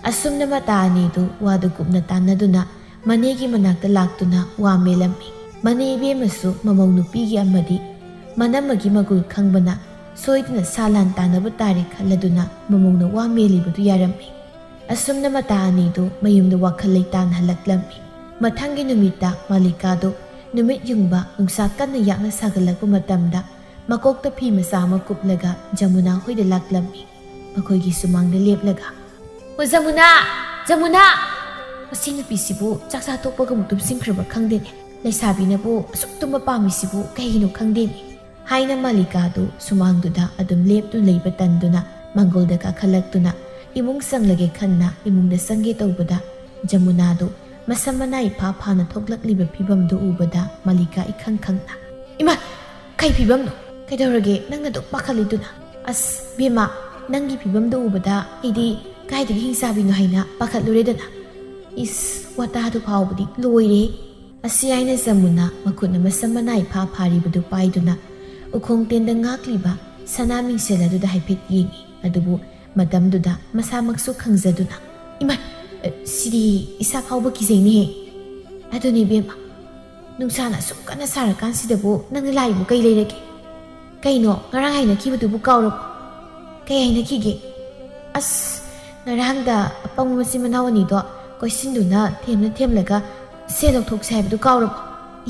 ꯑꯁꯨꯝꯅ ꯃꯇꯥ ꯑꯅꯤꯗꯨ ꯋꯥꯗꯨ ꯀꯨꯞꯅ ꯇꯥꯟꯅꯗꯨꯅ ꯃꯅꯦꯒꯤ ꯃꯅꯥꯛꯇ ꯂꯥꯛꯇꯨꯅ ꯋꯥ ꯃꯦꯜꯂꯝꯃꯤ꯫ ꯃꯅꯦ ꯏꯕꯦꯝꯃꯁꯨ ꯃꯃꯧ ꯅꯨꯄꯤꯒꯤ ꯑꯃꯗꯤ ꯃꯅꯝꯃꯒꯤ ꯃꯒꯨꯜ ꯈꯪꯕꯅ ꯁꯣꯏꯗꯅ ꯁꯥ ꯂꯥꯟ ꯇꯥꯟꯅꯕ ꯇꯥꯔꯦ ꯈꯜꯂꯗꯨꯅ ꯃꯃꯧꯅ ꯋꯥ ꯃꯦꯜꯂꯤꯕꯗꯨ ꯌꯥꯔꯝꯃꯤ꯫ ꯑꯁꯨꯝꯅ ꯃꯇꯥ ꯑꯅꯤꯗꯨ ꯃꯌꯨꯝꯗ ꯋꯥꯈꯜ ꯂꯩꯇꯥꯅ ꯍꯜꯂꯛꯂꯝꯃꯤ꯫ ꯃꯊꯪꯒꯤ ꯅꯨꯃꯤꯠꯇ ꯃꯥꯂꯤꯀꯥꯗꯨ ꯅꯨꯃꯤꯠ ꯌꯨꯡꯕ ꯅꯨꯡꯁꯥ ꯀꯟꯅ ꯌꯥꯛꯅ ꯁꯥꯒꯠꯂꯛꯄ ꯃꯇꯝꯗ ꯃꯀꯣꯛꯇ ꯐꯤ ꯃꯆꯥ ꯑꯃ ꯀꯨꯞꯂꯒ ꯖꯃꯨꯅꯥ ꯍꯣꯏꯗ ꯂꯥꯛꯂꯝꯃꯤ꯫ ꯃꯈꯣꯏꯒꯤ ꯁꯨꯃꯥꯡꯗ ꯂꯦꯞꯂꯒ, "ꯑꯣ ꯖꯃꯨꯅꯥ! ꯖꯃꯨꯅꯥ! ꯃꯁꯤ ꯅꯨꯄꯤꯁꯤꯕꯨ ꯆꯥꯛ ꯆꯥ ꯇꯣꯛꯄꯒ ꯑꯃꯨꯛ ꯇꯨꯝꯁꯤꯟꯈ꯭ꯔꯕ ꯈꯪꯗꯦꯅꯦ꯫ ꯂꯩꯁꯥꯕꯤꯅꯕꯨ ꯑꯁꯨꯛ ꯇꯨꯝꯕ ꯄꯥꯝꯃꯤꯁꯤꯕꯨ ꯀꯩꯒꯤꯅꯣ ꯈꯪꯗꯦꯅꯦ"꯫ ꯍꯥꯏꯅ ꯃꯥꯂꯤꯀꯥꯗꯨ ꯁꯨꯃꯥꯡꯗꯨꯗ ꯑꯗꯨꯝ ꯂꯦꯞꯇꯨꯅ ꯂꯩꯕ ꯇꯟꯗꯨꯅ ꯃꯥꯡꯒꯣꯜꯗ ꯀꯥꯈꯠꯂꯛꯇꯨꯅ ꯏꯃꯨꯡ ꯆꯪꯂꯒꯦ ꯈꯟꯅ ꯏꯃꯨꯡꯗ ꯆꯪꯒꯦ ꯇꯧꯕꯗ ꯖꯃꯨꯅꯥꯗꯨ ꯃꯁꯝ ꯃꯅꯥ ꯏꯐꯥ ꯐꯥꯅ ꯊꯣꯛꯂꯛꯂꯤꯕ ꯐꯤꯕꯝꯗꯨ ꯎꯕꯗ ꯃꯥꯂꯤꯀꯥ ꯏꯈꯪ ꯈꯪꯅ, "ꯏꯃꯥ! ꯀꯩ ꯐꯤꯕꯝꯅꯣ? ꯀꯩꯗꯧꯔꯒꯦ ꯅꯪꯅ ꯑꯗꯨꯛ ꯄꯥꯈꯠꯂꯤꯗꯨꯅ?" "ꯑꯁ ꯕꯦꯝꯃ, ꯅꯪꯒꯤ ꯐꯤꯕꯝꯗꯣ ꯎꯕꯗ ꯑꯩꯗꯤ ꯀꯥꯏꯗꯒꯤ ꯍꯤꯡꯆꯥꯕꯤꯅꯣ ꯍꯥꯏꯅ ꯄꯥꯈꯠꯂꯨꯔꯦꯗꯅ꯫ ꯏꯁ, ꯋꯥꯇꯥꯗꯨ ꯐꯥꯎꯕꯗꯤ ꯂꯣꯏꯔꯦ"꯫ ꯑꯁꯤ ꯍꯥꯏꯅ ꯖꯃꯨꯅꯥ ꯃꯈꯨꯠꯅ ꯃꯁꯝ ꯃꯅꯥ ꯏꯐꯥ ꯐꯥꯔꯤꯕꯗꯨ ꯄꯥꯏꯗꯨꯅ ꯎꯈꯣꯡ ꯇꯦꯟꯗ ꯉꯥꯛꯂꯤꯕ ꯁꯅꯥ ꯃꯤꯡꯁꯦꯜ ꯑꯗꯨꯗ ꯍꯥꯏꯐꯦꯠ ꯌꯦꯡꯉꯤ꯫ ꯑꯗꯨꯕꯨ ꯃꯇꯝꯗꯨꯗ ꯃꯁꯥꯃꯛꯁꯨ ꯈꯪꯖꯗꯨꯅ, "ꯏꯃꯥ, ꯑ, ꯁꯤꯗꯤ ꯏꯁꯥ ꯐꯥꯎꯕ ꯀꯤꯖꯩꯅꯦꯍꯦ꯫ ꯑꯗꯨꯅꯦ ꯏꯕꯦꯝꯃ, ꯅꯨꯡꯁꯥꯅ ꯑꯁꯨꯛ ꯀꯟꯅ ꯁꯥꯔꯀꯥꯟꯁꯤꯗꯕꯨ ꯅꯪꯅ ꯂꯥꯛꯏꯕꯨ ꯀꯩ ꯂꯩꯔꯒꯦ? ꯀꯩꯅꯣ, ꯉꯔꯥꯡ ꯍꯥꯏꯅꯈꯤꯕꯗꯨꯕꯨ ꯀꯥꯎꯔꯕꯣ? ꯀꯩ ꯍꯥꯏꯅꯈꯤꯒꯦ?" "ꯑꯁ, ꯉꯔꯥꯡꯗ ꯑꯄꯪꯕ ꯃꯆꯤꯟ ꯃꯅꯥꯎ ꯑꯅꯤꯗꯣ ꯀꯣꯏꯁꯤꯟꯗꯨꯅ ꯊꯦꯝꯅ ꯊꯦꯝꯂꯒ ꯁꯦ ꯂꯧꯊꯣꯛꯁꯦ ꯍꯥꯏꯕꯗꯨ ꯀꯥꯎꯔꯕꯣ?"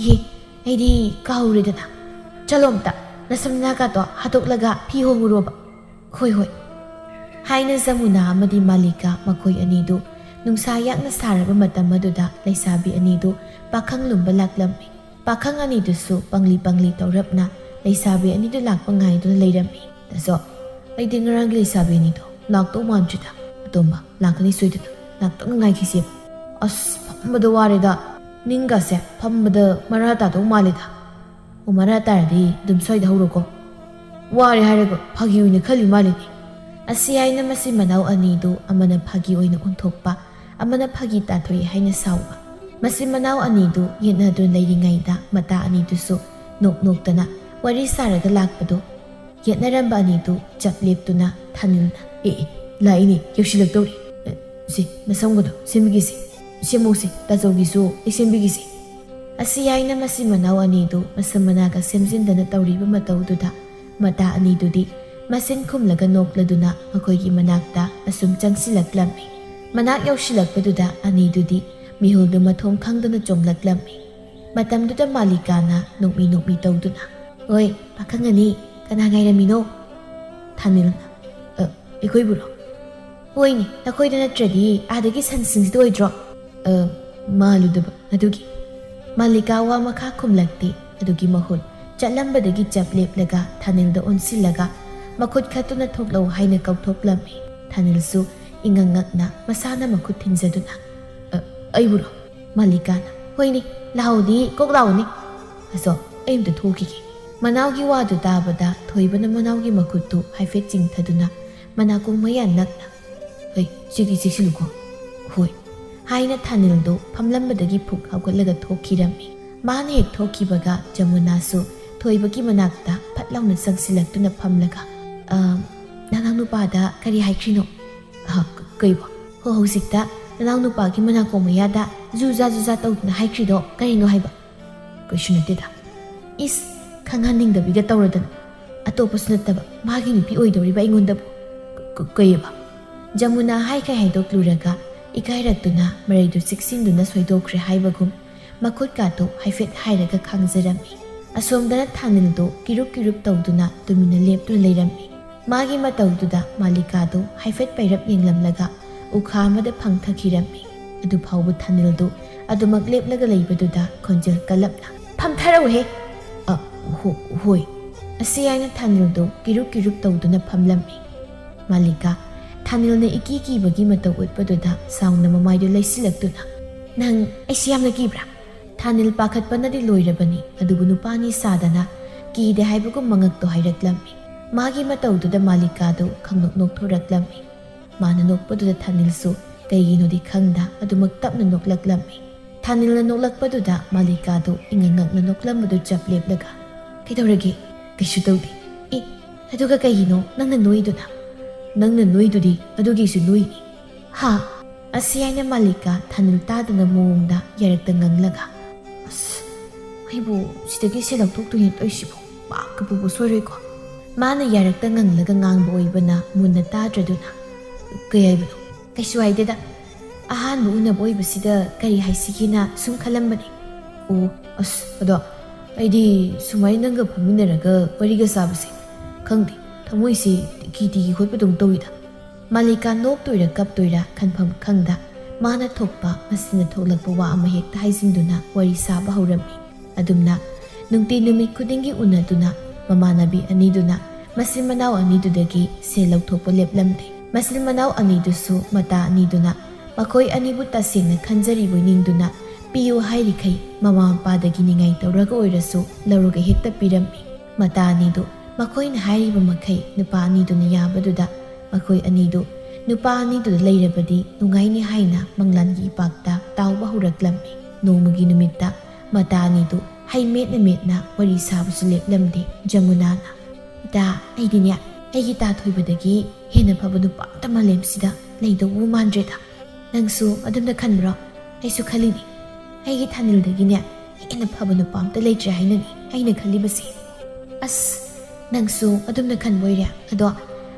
"ꯏꯍꯦ, ꯑꯩꯗꯤ ꯀꯥꯎꯔꯦꯗꯅ꯫ ꯆꯠꯂꯣ ꯑꯝꯇ, ꯅꯁꯝ ꯅꯅꯥꯒꯗꯣ ꯍꯥꯠꯇꯣꯛꯂꯒ ꯐꯤ ꯍꯣꯡꯉꯨꯔꯣꯕ"꯫ "ꯍꯣꯏ, ꯍꯣꯏ"꯫ ꯍꯥꯏꯅ ꯖꯃꯨꯅꯥ ꯑꯃꯗꯤ ꯃꯥꯂꯤꯀꯥ ꯃꯈꯣꯏ ꯑꯅꯤꯗꯨ ꯅꯨꯡꯁꯥ ꯌꯥꯛꯅ ꯁꯥꯔꯕ ꯃꯇꯝ ꯑꯗꯨꯗ ꯂꯩꯁꯥꯕꯤ ꯑꯅꯤꯗꯨ ꯄꯥꯈꯪ ꯂꯨꯝꯕ ꯂꯥꯛꯂꯝꯃꯤ꯫ ꯄꯥꯈꯪ ꯑꯅꯤꯗꯨꯁꯨ ꯄꯪꯂꯤ ꯄꯪꯂꯤ ꯇꯧꯔꯞꯅ ꯂꯩꯁꯥꯕꯤ ꯑꯅꯤꯗꯨ ꯂꯥꯛꯄ ꯉꯥꯏꯗꯨꯅ ꯂꯩꯔꯝꯃꯤ꯫ "ꯇꯥꯆꯧ, ꯑꯩꯗꯤ ꯉꯔꯥꯡꯒꯤ ꯂꯩꯁꯥꯕꯤ ꯑꯅꯤꯗꯣ ꯂꯥꯛꯇꯧ ꯃꯥꯟꯗ꯭ꯔꯤꯗ꯫ ꯑꯇꯣꯝꯕ, ꯂꯥꯛꯀꯅꯤ ꯁꯣꯏꯗꯅ꯫ ꯉꯥꯛꯇꯪ ꯉꯥꯏꯈꯤꯁꯦꯕ꯫ ꯑꯁ, ꯐꯝꯕꯗ ꯋꯥꯔꯦꯗ"꯫ "ꯅꯤꯡꯒꯁꯦ ꯐꯝꯕꯗ ꯃꯔꯥ ꯇꯥꯗꯧ ꯃꯥꯜꯂꯤꯗ꯫ ꯑꯣ, ꯃꯔꯥ ꯇꯥꯔꯗꯤ ꯑꯗꯨꯝ ꯁ꯭ꯋꯥꯏꯗ ꯍꯧꯔꯣꯀꯣ꯫ ꯋꯥꯔꯦ ꯍꯥꯏꯔꯒ ꯐꯥꯒꯤ ꯑꯣꯏꯅ ꯈꯜꯂꯤ ꯃꯥꯜꯂꯤꯅꯦ"꯫ ꯑꯁꯤ ꯍꯥꯏꯅ ꯃꯆꯤꯟ ꯃꯅꯥꯎ ꯑꯅꯤꯗꯨ ꯑꯃꯅ ꯐꯥꯒꯤ ꯑꯣꯏꯅ ꯑꯣꯟꯊꯣꯛꯄ, ꯑꯃꯅ ꯐꯥꯒꯤ ꯇꯥꯊꯣꯛꯏ ꯍꯥꯏꯅ ꯁꯥꯎꯕ꯫ ꯃꯆꯤꯟ ꯃꯅꯥꯎ ꯑꯅꯤꯗꯨ ꯌꯦꯠꯅꯗꯨꯅ ꯂꯩꯔꯤꯉꯩꯗ ꯃꯇꯥ ꯑꯅꯤꯗꯨꯁꯨ ꯅꯣꯛ ꯅꯣꯛꯇꯅ ꯋꯥꯔꯤ ꯁꯥꯔꯒ ꯂꯥꯛꯄꯗꯨ ꯌꯦꯠꯅꯔꯝꯕ ꯑꯅꯤꯗꯨ ꯆꯞ ꯂꯦꯞꯇꯨꯅ ꯊꯥꯅꯤꯜꯅ, "ꯑꯦ, ꯑꯦ, ꯂꯥꯛꯏꯅꯦ, ꯌꯧꯁꯤꯜꯂꯛꯇꯧꯔꯦ꯫ ꯑꯦ, ꯁꯤ ꯃꯁꯝꯒꯗꯣ ꯁꯦꯝꯕꯤꯒꯦꯁꯦ, ꯁꯦꯝꯃꯧꯁꯦ, ꯇꯥꯆꯧꯒꯤꯁꯨ ꯑꯩ ꯁꯦꯝꯕꯤꯒꯦꯁꯦ"꯫ ꯑꯁꯤ ꯍꯥꯏꯅ ꯃꯆꯤꯟ ꯃꯅꯥꯎ ꯑꯅꯤꯗꯨ ꯃꯁꯝ ꯃꯅꯥꯒ ꯁꯦꯝꯖꯤꯟꯗꯅ ꯇꯧꯔꯤꯕ ꯃꯇꯧꯗꯨꯗ ꯃꯇꯥ ꯑꯅꯤꯗꯨꯗꯤ ꯃꯆꯤꯟ ꯈꯨꯝꯂꯒ ꯅꯣꯛꯂꯗꯨꯅ ꯃꯈꯣꯏꯒꯤ ꯃꯅꯥꯛꯇ ꯑꯁꯨꯝ ꯆꯪꯁꯤꯜꯂꯛꯂꯝꯃꯤ꯫ ꯃꯅꯥꯛ ꯌꯧꯁꯤꯜꯂꯛꯄꯗꯨꯗ ꯑꯅꯤꯗꯨꯗꯤ ꯃꯤꯍꯨꯜꯗꯨ ꯃꯊꯣꯡ ꯈꯪꯗꯅ ꯆꯣꯡꯂꯛꯂꯝꯃꯤ꯫ ꯃꯇꯝꯗꯨꯗ ꯃꯥꯂꯤꯀꯥꯅ ꯅꯣꯛꯃꯤ ꯅꯣꯛꯃꯤ ꯇꯧꯗꯨꯅ, "ꯍꯣꯏ, ꯄꯥꯈꯪ ꯑꯅꯤ, ꯀꯅꯥ ꯉꯥꯏꯔꯝꯃꯤꯅꯣ?" ꯊꯥꯅꯤꯜꯅ, "ꯑ, ꯑꯩꯈꯣꯏꯕꯨꯔꯣ?" "ꯍꯣꯏꯅꯦ, ꯅꯈꯣꯏꯗ ꯅꯠꯇ꯭ꯔꯗꯤ ꯑꯥꯗꯒꯤ ꯁꯟꯁꯤꯡꯁꯤꯗ ꯑꯣꯏꯗ꯭ꯔꯣ?" "ꯑ, ꯃꯥꯜꯂꯨꯗꯕ ꯑꯗꯨꯒꯤ"꯫ ꯃꯥꯂꯤꯀꯥ ꯋꯥ ꯃꯈꯥ ꯈꯨꯝꯂꯛꯇꯦ꯫ ꯑꯗꯨꯒꯤ ꯃꯍꯨꯠ ꯆꯠꯂꯝꯕꯗꯒꯤ ꯆꯞ ꯂꯦꯞꯂꯒ ꯊꯥꯅꯤꯜꯗ ꯑꯣꯟꯁꯤꯜꯂꯒ, "ꯃꯈꯨꯠ ꯈꯠꯇꯨꯅ ꯊꯣꯛꯂꯛꯎ" ꯍꯥꯏꯅ ꯀꯧꯊꯣꯛꯂꯝꯃꯤ꯫ ꯊꯥꯅꯤꯜꯁꯨ ꯏꯉꯛ ꯉꯛꯅ ꯃꯁꯥꯅ ꯃꯈꯨꯠ ꯊꯤꯟꯖꯗꯨꯅ, "ꯑ, ꯑꯩꯕꯨꯔꯣ?" ꯃꯥꯂꯤꯀꯥꯅ, "ꯍꯣꯏꯅꯦ, ꯂꯥꯛꯑꯣꯗꯤ ꯀꯣꯛ ꯂꯥꯛꯑꯣꯅꯦ꯫ ꯑꯁꯣ, ꯑꯩ ꯑꯝꯇ ꯊꯣꯛꯈꯤꯒꯦ"꯫ ꯃꯅꯥꯎꯒꯤ ꯋꯥꯗꯨ ꯇꯥꯕꯗ ꯊꯣꯏꯕꯅ ꯃꯅꯥꯎꯒꯤ ꯃꯈꯨꯠꯇꯨ ꯍꯥꯏꯐꯦꯠ ꯆꯤꯡꯊꯗꯨꯅ ꯃꯅꯥꯀꯣꯡ ꯃꯌꯥ ꯅꯛꯅ, "ꯍꯩ, ꯆꯤꯛꯇꯤ ꯆꯤꯛꯁꯤꯜꯂꯨꯀꯣ"꯫ "ꯍꯣꯏ" ꯍꯥꯏꯅ ꯊꯥꯅꯤꯜꯗꯨ ꯐꯝꯂꯝꯕꯗꯒꯤ ꯐꯨꯛ ꯍꯧꯒꯠꯂꯒ ꯊꯣꯛꯈꯤꯔꯝꯃꯤ꯫ ꯃꯥꯅ ꯍꯦꯛ ꯊꯣꯛꯈꯤꯕꯒ ꯖꯃꯨꯅꯥꯁꯨ ꯊꯣꯏꯕꯒꯤ ꯃꯅꯥꯛꯇ ꯐꯠ ꯂꯥꯎꯅ ꯆꯪꯁꯤꯜꯂꯛꯇꯨꯅ ꯐꯝꯂꯒ, "ꯑ, ꯅꯅꯥꯎ ꯅꯨꯄꯥꯗ ꯀꯔꯤ ꯍꯥꯏꯈ꯭ꯔꯤꯅꯣ?" "ꯑ, ꯀ-, ꯀꯩꯕꯣ?" "ꯍꯣ, ꯍꯧꯖꯤꯛꯇ ꯅꯅꯥꯎ ꯅꯨꯄꯥꯒꯤ ꯃꯅꯥꯀꯣꯡ ꯃꯌꯥꯗ ꯖꯨꯖꯥ ꯖꯨꯖꯥ ꯇꯧꯗꯨꯅ ꯍꯥꯏꯈ꯭ꯔꯤꯗꯣ ꯀꯔꯤꯅꯣ ꯍꯥꯏꯕ?" "ꯀꯩꯁꯨ ꯅꯠꯇꯦꯗ"꯫ "ꯏꯁ, ꯈꯪꯍꯟꯅꯤꯡꯗꯕꯤꯒ ꯇꯧꯔꯗꯅ꯫ ꯑꯇꯣꯞꯄꯁꯨ ꯅꯠꯇꯕ ꯃꯥꯒꯤ ꯅꯨꯄꯤ ꯑꯣꯏꯗꯧꯔꯤꯕ ꯑꯩꯉꯣꯟꯗꯕꯨ꯫ ꯀ-, ꯀ-, ꯀꯩꯑꯕ?" ꯖꯃꯨꯅꯥ ꯍꯥꯏꯈꯩ ꯍꯥꯏꯗꯣꯛꯂꯨꯔꯒ ꯏꯀꯥꯏꯔꯛꯇꯨꯅ ꯃꯔꯩꯗꯨ ꯆꯤꯛꯁꯤꯟꯗꯨꯅ ꯁꯣꯏꯗꯣꯛꯈ꯭ꯔꯦ ꯍꯥꯏꯕꯒꯨꯝ ꯃꯈꯨꯠꯀꯥꯗꯨ ꯍꯥꯏꯐꯦꯠ ꯍꯥꯏꯔꯒ ꯈꯥꯡꯖꯔꯝꯃꯤ꯫ ꯑꯁꯣꯝꯗꯅ ꯊꯥꯅꯤꯜꯗꯨ ꯀꯤꯔꯨꯞ ꯀꯤꯔꯨꯞ ꯇꯧꯗꯨꯅ ꯇꯨꯃꯤꯟꯅ ꯂꯦꯞꯇꯨꯅ ꯂꯩꯔꯝꯃꯤ꯫ ꯃꯥꯒꯤ ꯃꯇꯧꯗꯨꯗ ꯃꯥꯂꯤꯀꯥꯗꯨ ꯍꯥꯏꯐꯦꯠ ꯄꯩꯔꯞ ꯌꯦꯡꯂꯝꯂꯒ ꯎꯈꯥ ꯑꯃꯗ ꯐꯪꯊꯈꯤꯔꯝꯃꯤ꯫ ꯑꯗꯨꯐꯥꯎꯕ ꯊꯥꯅꯤꯜꯗꯨ ꯑꯗꯨꯃꯛ ꯂꯦꯞꯂꯒ ꯂꯩꯕꯗꯨꯗ ꯈꯣꯟꯖꯦꯜ ꯀꯜꯂꯞꯅ, "ꯐꯝꯊꯔꯛꯎꯍꯦ!" "ꯑ, ꯍꯣ-, ꯍꯣꯏ"꯫ ꯑꯁꯤ ꯍꯥꯏꯅ ꯊꯥꯅꯤꯜꯗꯨ ꯀꯤꯔꯨꯞ ꯀꯤꯔꯨꯞ ꯇꯧꯗꯨꯅ ꯐꯝꯂꯝꯃꯤ꯫ ꯃꯥꯂꯤꯀꯥ, ꯊꯥꯅꯤꯜꯅ ꯏꯀꯤ ꯀꯤꯕꯒꯤ ꯃꯇꯧ ꯎꯠꯄꯗꯨꯗ ꯁꯥꯎꯅ ꯃꯃꯥꯏꯗꯨ ꯂꯩꯁꯤꯜꯂꯛꯇꯨꯅ, "ꯅꯪ ꯑꯩꯁꯤ ꯌꯥꯝꯅ ꯀꯤꯕ꯭ꯔꯥ?" ꯊꯥꯅꯤꯜ ꯄꯥꯈꯠꯄꯅꯗꯤ ꯂꯣꯏꯔꯕꯅꯤ, ꯑꯗꯨꯕꯨ ꯅꯨꯄꯥꯅꯤ ꯁꯥꯗꯅ ꯀꯤꯗꯦ ꯍꯥꯏꯕꯒꯨꯝ ꯃꯉꯛꯇꯣ ꯍꯥꯏꯔꯛꯂꯝꯃꯤ꯫ ꯃꯥꯒꯤ ꯃꯇꯧꯗꯨꯗ ꯃꯥꯂꯤꯀꯥꯗꯨ ꯈꯪꯅꯣꯛ ꯅꯣꯛꯊꯣꯔꯛꯂꯝꯃꯤ꯫ ꯃꯥꯅ ꯅꯣꯛꯄꯗꯨꯗ ꯊꯥꯅꯤꯜꯁꯨ ꯀꯩꯒꯤꯅꯣꯗꯤ ꯈꯪꯗ ꯑꯗꯨꯃꯛ ꯇꯞꯅ ꯅꯣꯛꯂꯛꯂꯝꯃꯤ꯫ ꯊꯥꯅꯤꯜꯅ ꯅꯣꯛꯂꯛꯄꯗꯨꯗ ꯃꯥꯂꯤꯀꯥꯗꯨ ꯏꯉꯛ ꯉꯛꯅ ꯅꯣꯛꯂꯝꯕꯗꯨ ꯆꯞ ꯂꯦꯞꯂꯒ, "ꯀꯩꯗꯧꯔꯒꯦ? ꯀꯩꯁꯨ ꯇꯧꯗꯦ꯫ ꯑꯦ, ꯑꯗꯨꯒ ꯀꯩꯒꯤꯅꯣ ꯅꯪꯅ ꯅꯣꯏꯗꯨꯅ?" "ꯅꯪꯅ ꯅꯣꯏꯗꯨꯗꯤ ꯑꯗꯨꯒꯤꯁꯨ ꯅꯣꯏꯅꯤ"꯫ "ꯍꯥ?" ꯑꯁꯤ ꯍꯥꯏꯅ ꯃꯥꯂꯤꯀꯥ ꯊꯥꯅꯤꯜ ꯇꯥꯗꯅ ꯃꯑꯣꯡꯗ ꯌꯥꯔꯛꯇ ꯉꯪꯂꯒ, "ꯑꯁ, ꯑꯩꯕꯨ ꯁꯤꯗꯒꯤ ꯁꯦ ꯂꯧꯊꯣꯛꯇꯣꯏꯅꯦ ꯇꯧꯏꯁꯤꯕꯣ, ꯄꯥꯛꯀ ꯄꯨꯕ ꯁꯣꯏꯔꯣꯏꯀꯣ?" ꯃꯥꯅ ꯌꯥꯔꯛꯇ ꯉꯪꯂꯒ ꯉꯥꯡꯕ ꯑꯣꯏꯕꯅ ꯃꯨꯟꯅ ꯇꯥꯗ꯭ꯔꯗꯨꯅ, "ꯀꯩ ꯍꯥꯏꯕꯅꯣ?" "ꯀꯩꯁꯨ ꯍꯥꯏꯗꯦꯗ, ꯑꯍꯥꯟꯕ ꯎꯅꯕ ꯑꯣꯏꯕꯁꯤꯗ ꯀꯔꯤ ꯍꯥꯏꯁꯤꯒꯦꯅ ꯁꯨꯝ ꯈꯜꯂꯝꯕꯅꯤ"꯫ "ꯑꯣ, ꯑꯁ, ꯑꯗꯣ ꯑꯩꯗꯤ ꯁꯨꯃꯥꯏꯅ ꯅꯪꯒ ꯐꯝꯃꯤꯟꯅꯔꯒ ꯋꯥꯔꯤꯒ ꯁꯥꯕꯁꯦ, ꯈꯪꯗꯦ, ꯊꯃꯣꯏꯁꯦ ꯇꯤꯀꯤ ꯇꯤꯀꯤ ꯈꯣꯠꯄꯗꯧꯅ ꯇꯧꯏꯗ"꯫ ꯃꯥꯂꯤꯀꯥ ꯅꯣꯛꯇꯣꯏꯔꯥ ꯀꯞꯇꯣꯏꯔꯥ ꯈꯟꯐꯝ ꯈꯪꯗ, ꯃꯥꯅ ꯊꯣꯛꯄ ꯃꯆꯤꯟꯅ ꯊꯣꯛꯂꯛꯄ ꯋꯥ ꯑꯃ ꯍꯦꯛꯇ ꯍꯥꯏꯖꯤꯟꯗꯨꯅ ꯋꯥꯔꯤ ꯁꯥꯕ ꯍꯧꯔꯝꯃꯤ꯫ ꯑꯗꯨꯝꯅ ꯅꯨꯡꯇꯤ ꯅꯨꯃꯤꯠ ꯈꯨꯗꯤꯡꯒꯤ ꯎꯅꯗꯨꯅ ꯃꯃꯥꯟꯅꯕꯤ ꯑꯅꯤꯗꯨꯅ ꯃꯆꯤꯟ ꯃꯅꯥꯎ ꯑꯅꯤꯗꯨꯗꯒꯤ ꯁꯦꯜ ꯂꯧꯊꯣꯛꯄ ꯂꯦꯞꯂꯝꯗꯦ꯫ ꯃꯆꯤꯟ ꯃꯅꯥꯎ ꯑꯅꯤꯗꯨꯁꯨ ꯃꯇꯥ ꯑꯅꯤꯗꯨꯅ ꯃꯈꯣꯏ ꯑꯅꯤꯕꯨ ꯇꯁꯦꯡꯅ ꯈꯟꯖꯔꯤꯕꯣꯏ ꯅꯤꯡꯗꯨꯅ ꯄꯤꯌꯨ ꯍꯥꯏꯔꯤꯈꯩ ꯃꯃꯥ ꯃꯄꯥꯗꯒꯤ ꯅꯤꯡꯉꯥꯏ ꯇꯧꯔꯒ ꯑꯣꯏꯔꯁꯨ ꯂꯧꯔꯒ ꯍꯦꯛꯇ ꯄꯤꯔꯝꯃꯤ꯫ ꯃꯇꯥ ꯑꯅꯤꯗꯨ ꯃꯈꯣꯏꯅ ꯍꯥꯏꯔꯤꯕ ꯃꯈꯩ ꯅꯨꯄꯥ ꯑꯅꯤꯗꯨꯅ ꯌꯥꯕꯗꯨꯗ ꯃꯈꯣꯏ ꯑꯅꯤꯗꯨ ꯅꯨꯄꯥ ꯑꯅꯤꯗꯨꯗ ꯂꯩꯔꯕꯗꯤ ꯅꯨꯡꯉꯥꯏꯅꯤ ꯍꯥꯏꯅ ꯃꯪꯂꯥꯟꯒꯤ ꯏꯄꯥꯛꯇ ꯇꯥꯎꯕ ꯍꯧꯔꯛꯂꯝꯃꯤ꯫ ꯅꯣꯡꯃꯒꯤ ꯅꯨꯃꯤꯠꯇ ꯃꯇꯥ ꯑꯅꯤꯗꯨ ꯍꯩ ꯃꯦꯠꯅ ꯃꯦꯠꯅ ꯋꯥꯔꯤ ꯁꯥꯕꯁꯨ ꯂꯦꯞꯂꯝꯗꯦ ꯖꯃꯨꯅꯥꯅ꯫ "ꯏꯇꯥ, ꯑꯩꯗꯤꯅꯦ ꯑꯩꯒꯤ ꯇꯥ ꯊꯣꯏꯕꯗꯒꯤ ꯍꯦꯟꯅ ꯐꯕ ꯅꯨꯄꯥ ꯑꯝꯇ ꯃꯥꯂꯦꯝꯁꯤꯗ ꯂꯩꯗꯧꯕ ꯃꯥꯟꯗ꯭ꯔꯦꯗ꯫ ꯅꯪꯁꯨ ꯑꯗꯨꯝꯅ ꯈꯟꯕ꯭ꯔꯣ? ꯑꯩꯁꯨ ꯈꯜꯂꯤꯅꯦ꯫ ꯑꯩꯒꯤ ꯊꯥꯅꯤꯜꯗꯒꯤꯅꯦ ꯍꯦꯟꯅ ꯐꯕ ꯅꯨꯄꯥ ꯑꯝꯇ ꯂꯩꯇ꯭ꯔꯦ ꯍꯥꯏꯅꯅꯤ ꯑꯩꯅ ꯈꯜꯂꯤꯕꯁꯦ"꯫ "ꯑꯁ, ꯅꯪꯁꯨ ꯑꯗꯨꯝꯅ ꯈꯟꯕ ꯑꯣꯏꯔꯦ꯫ ꯑꯗꯣ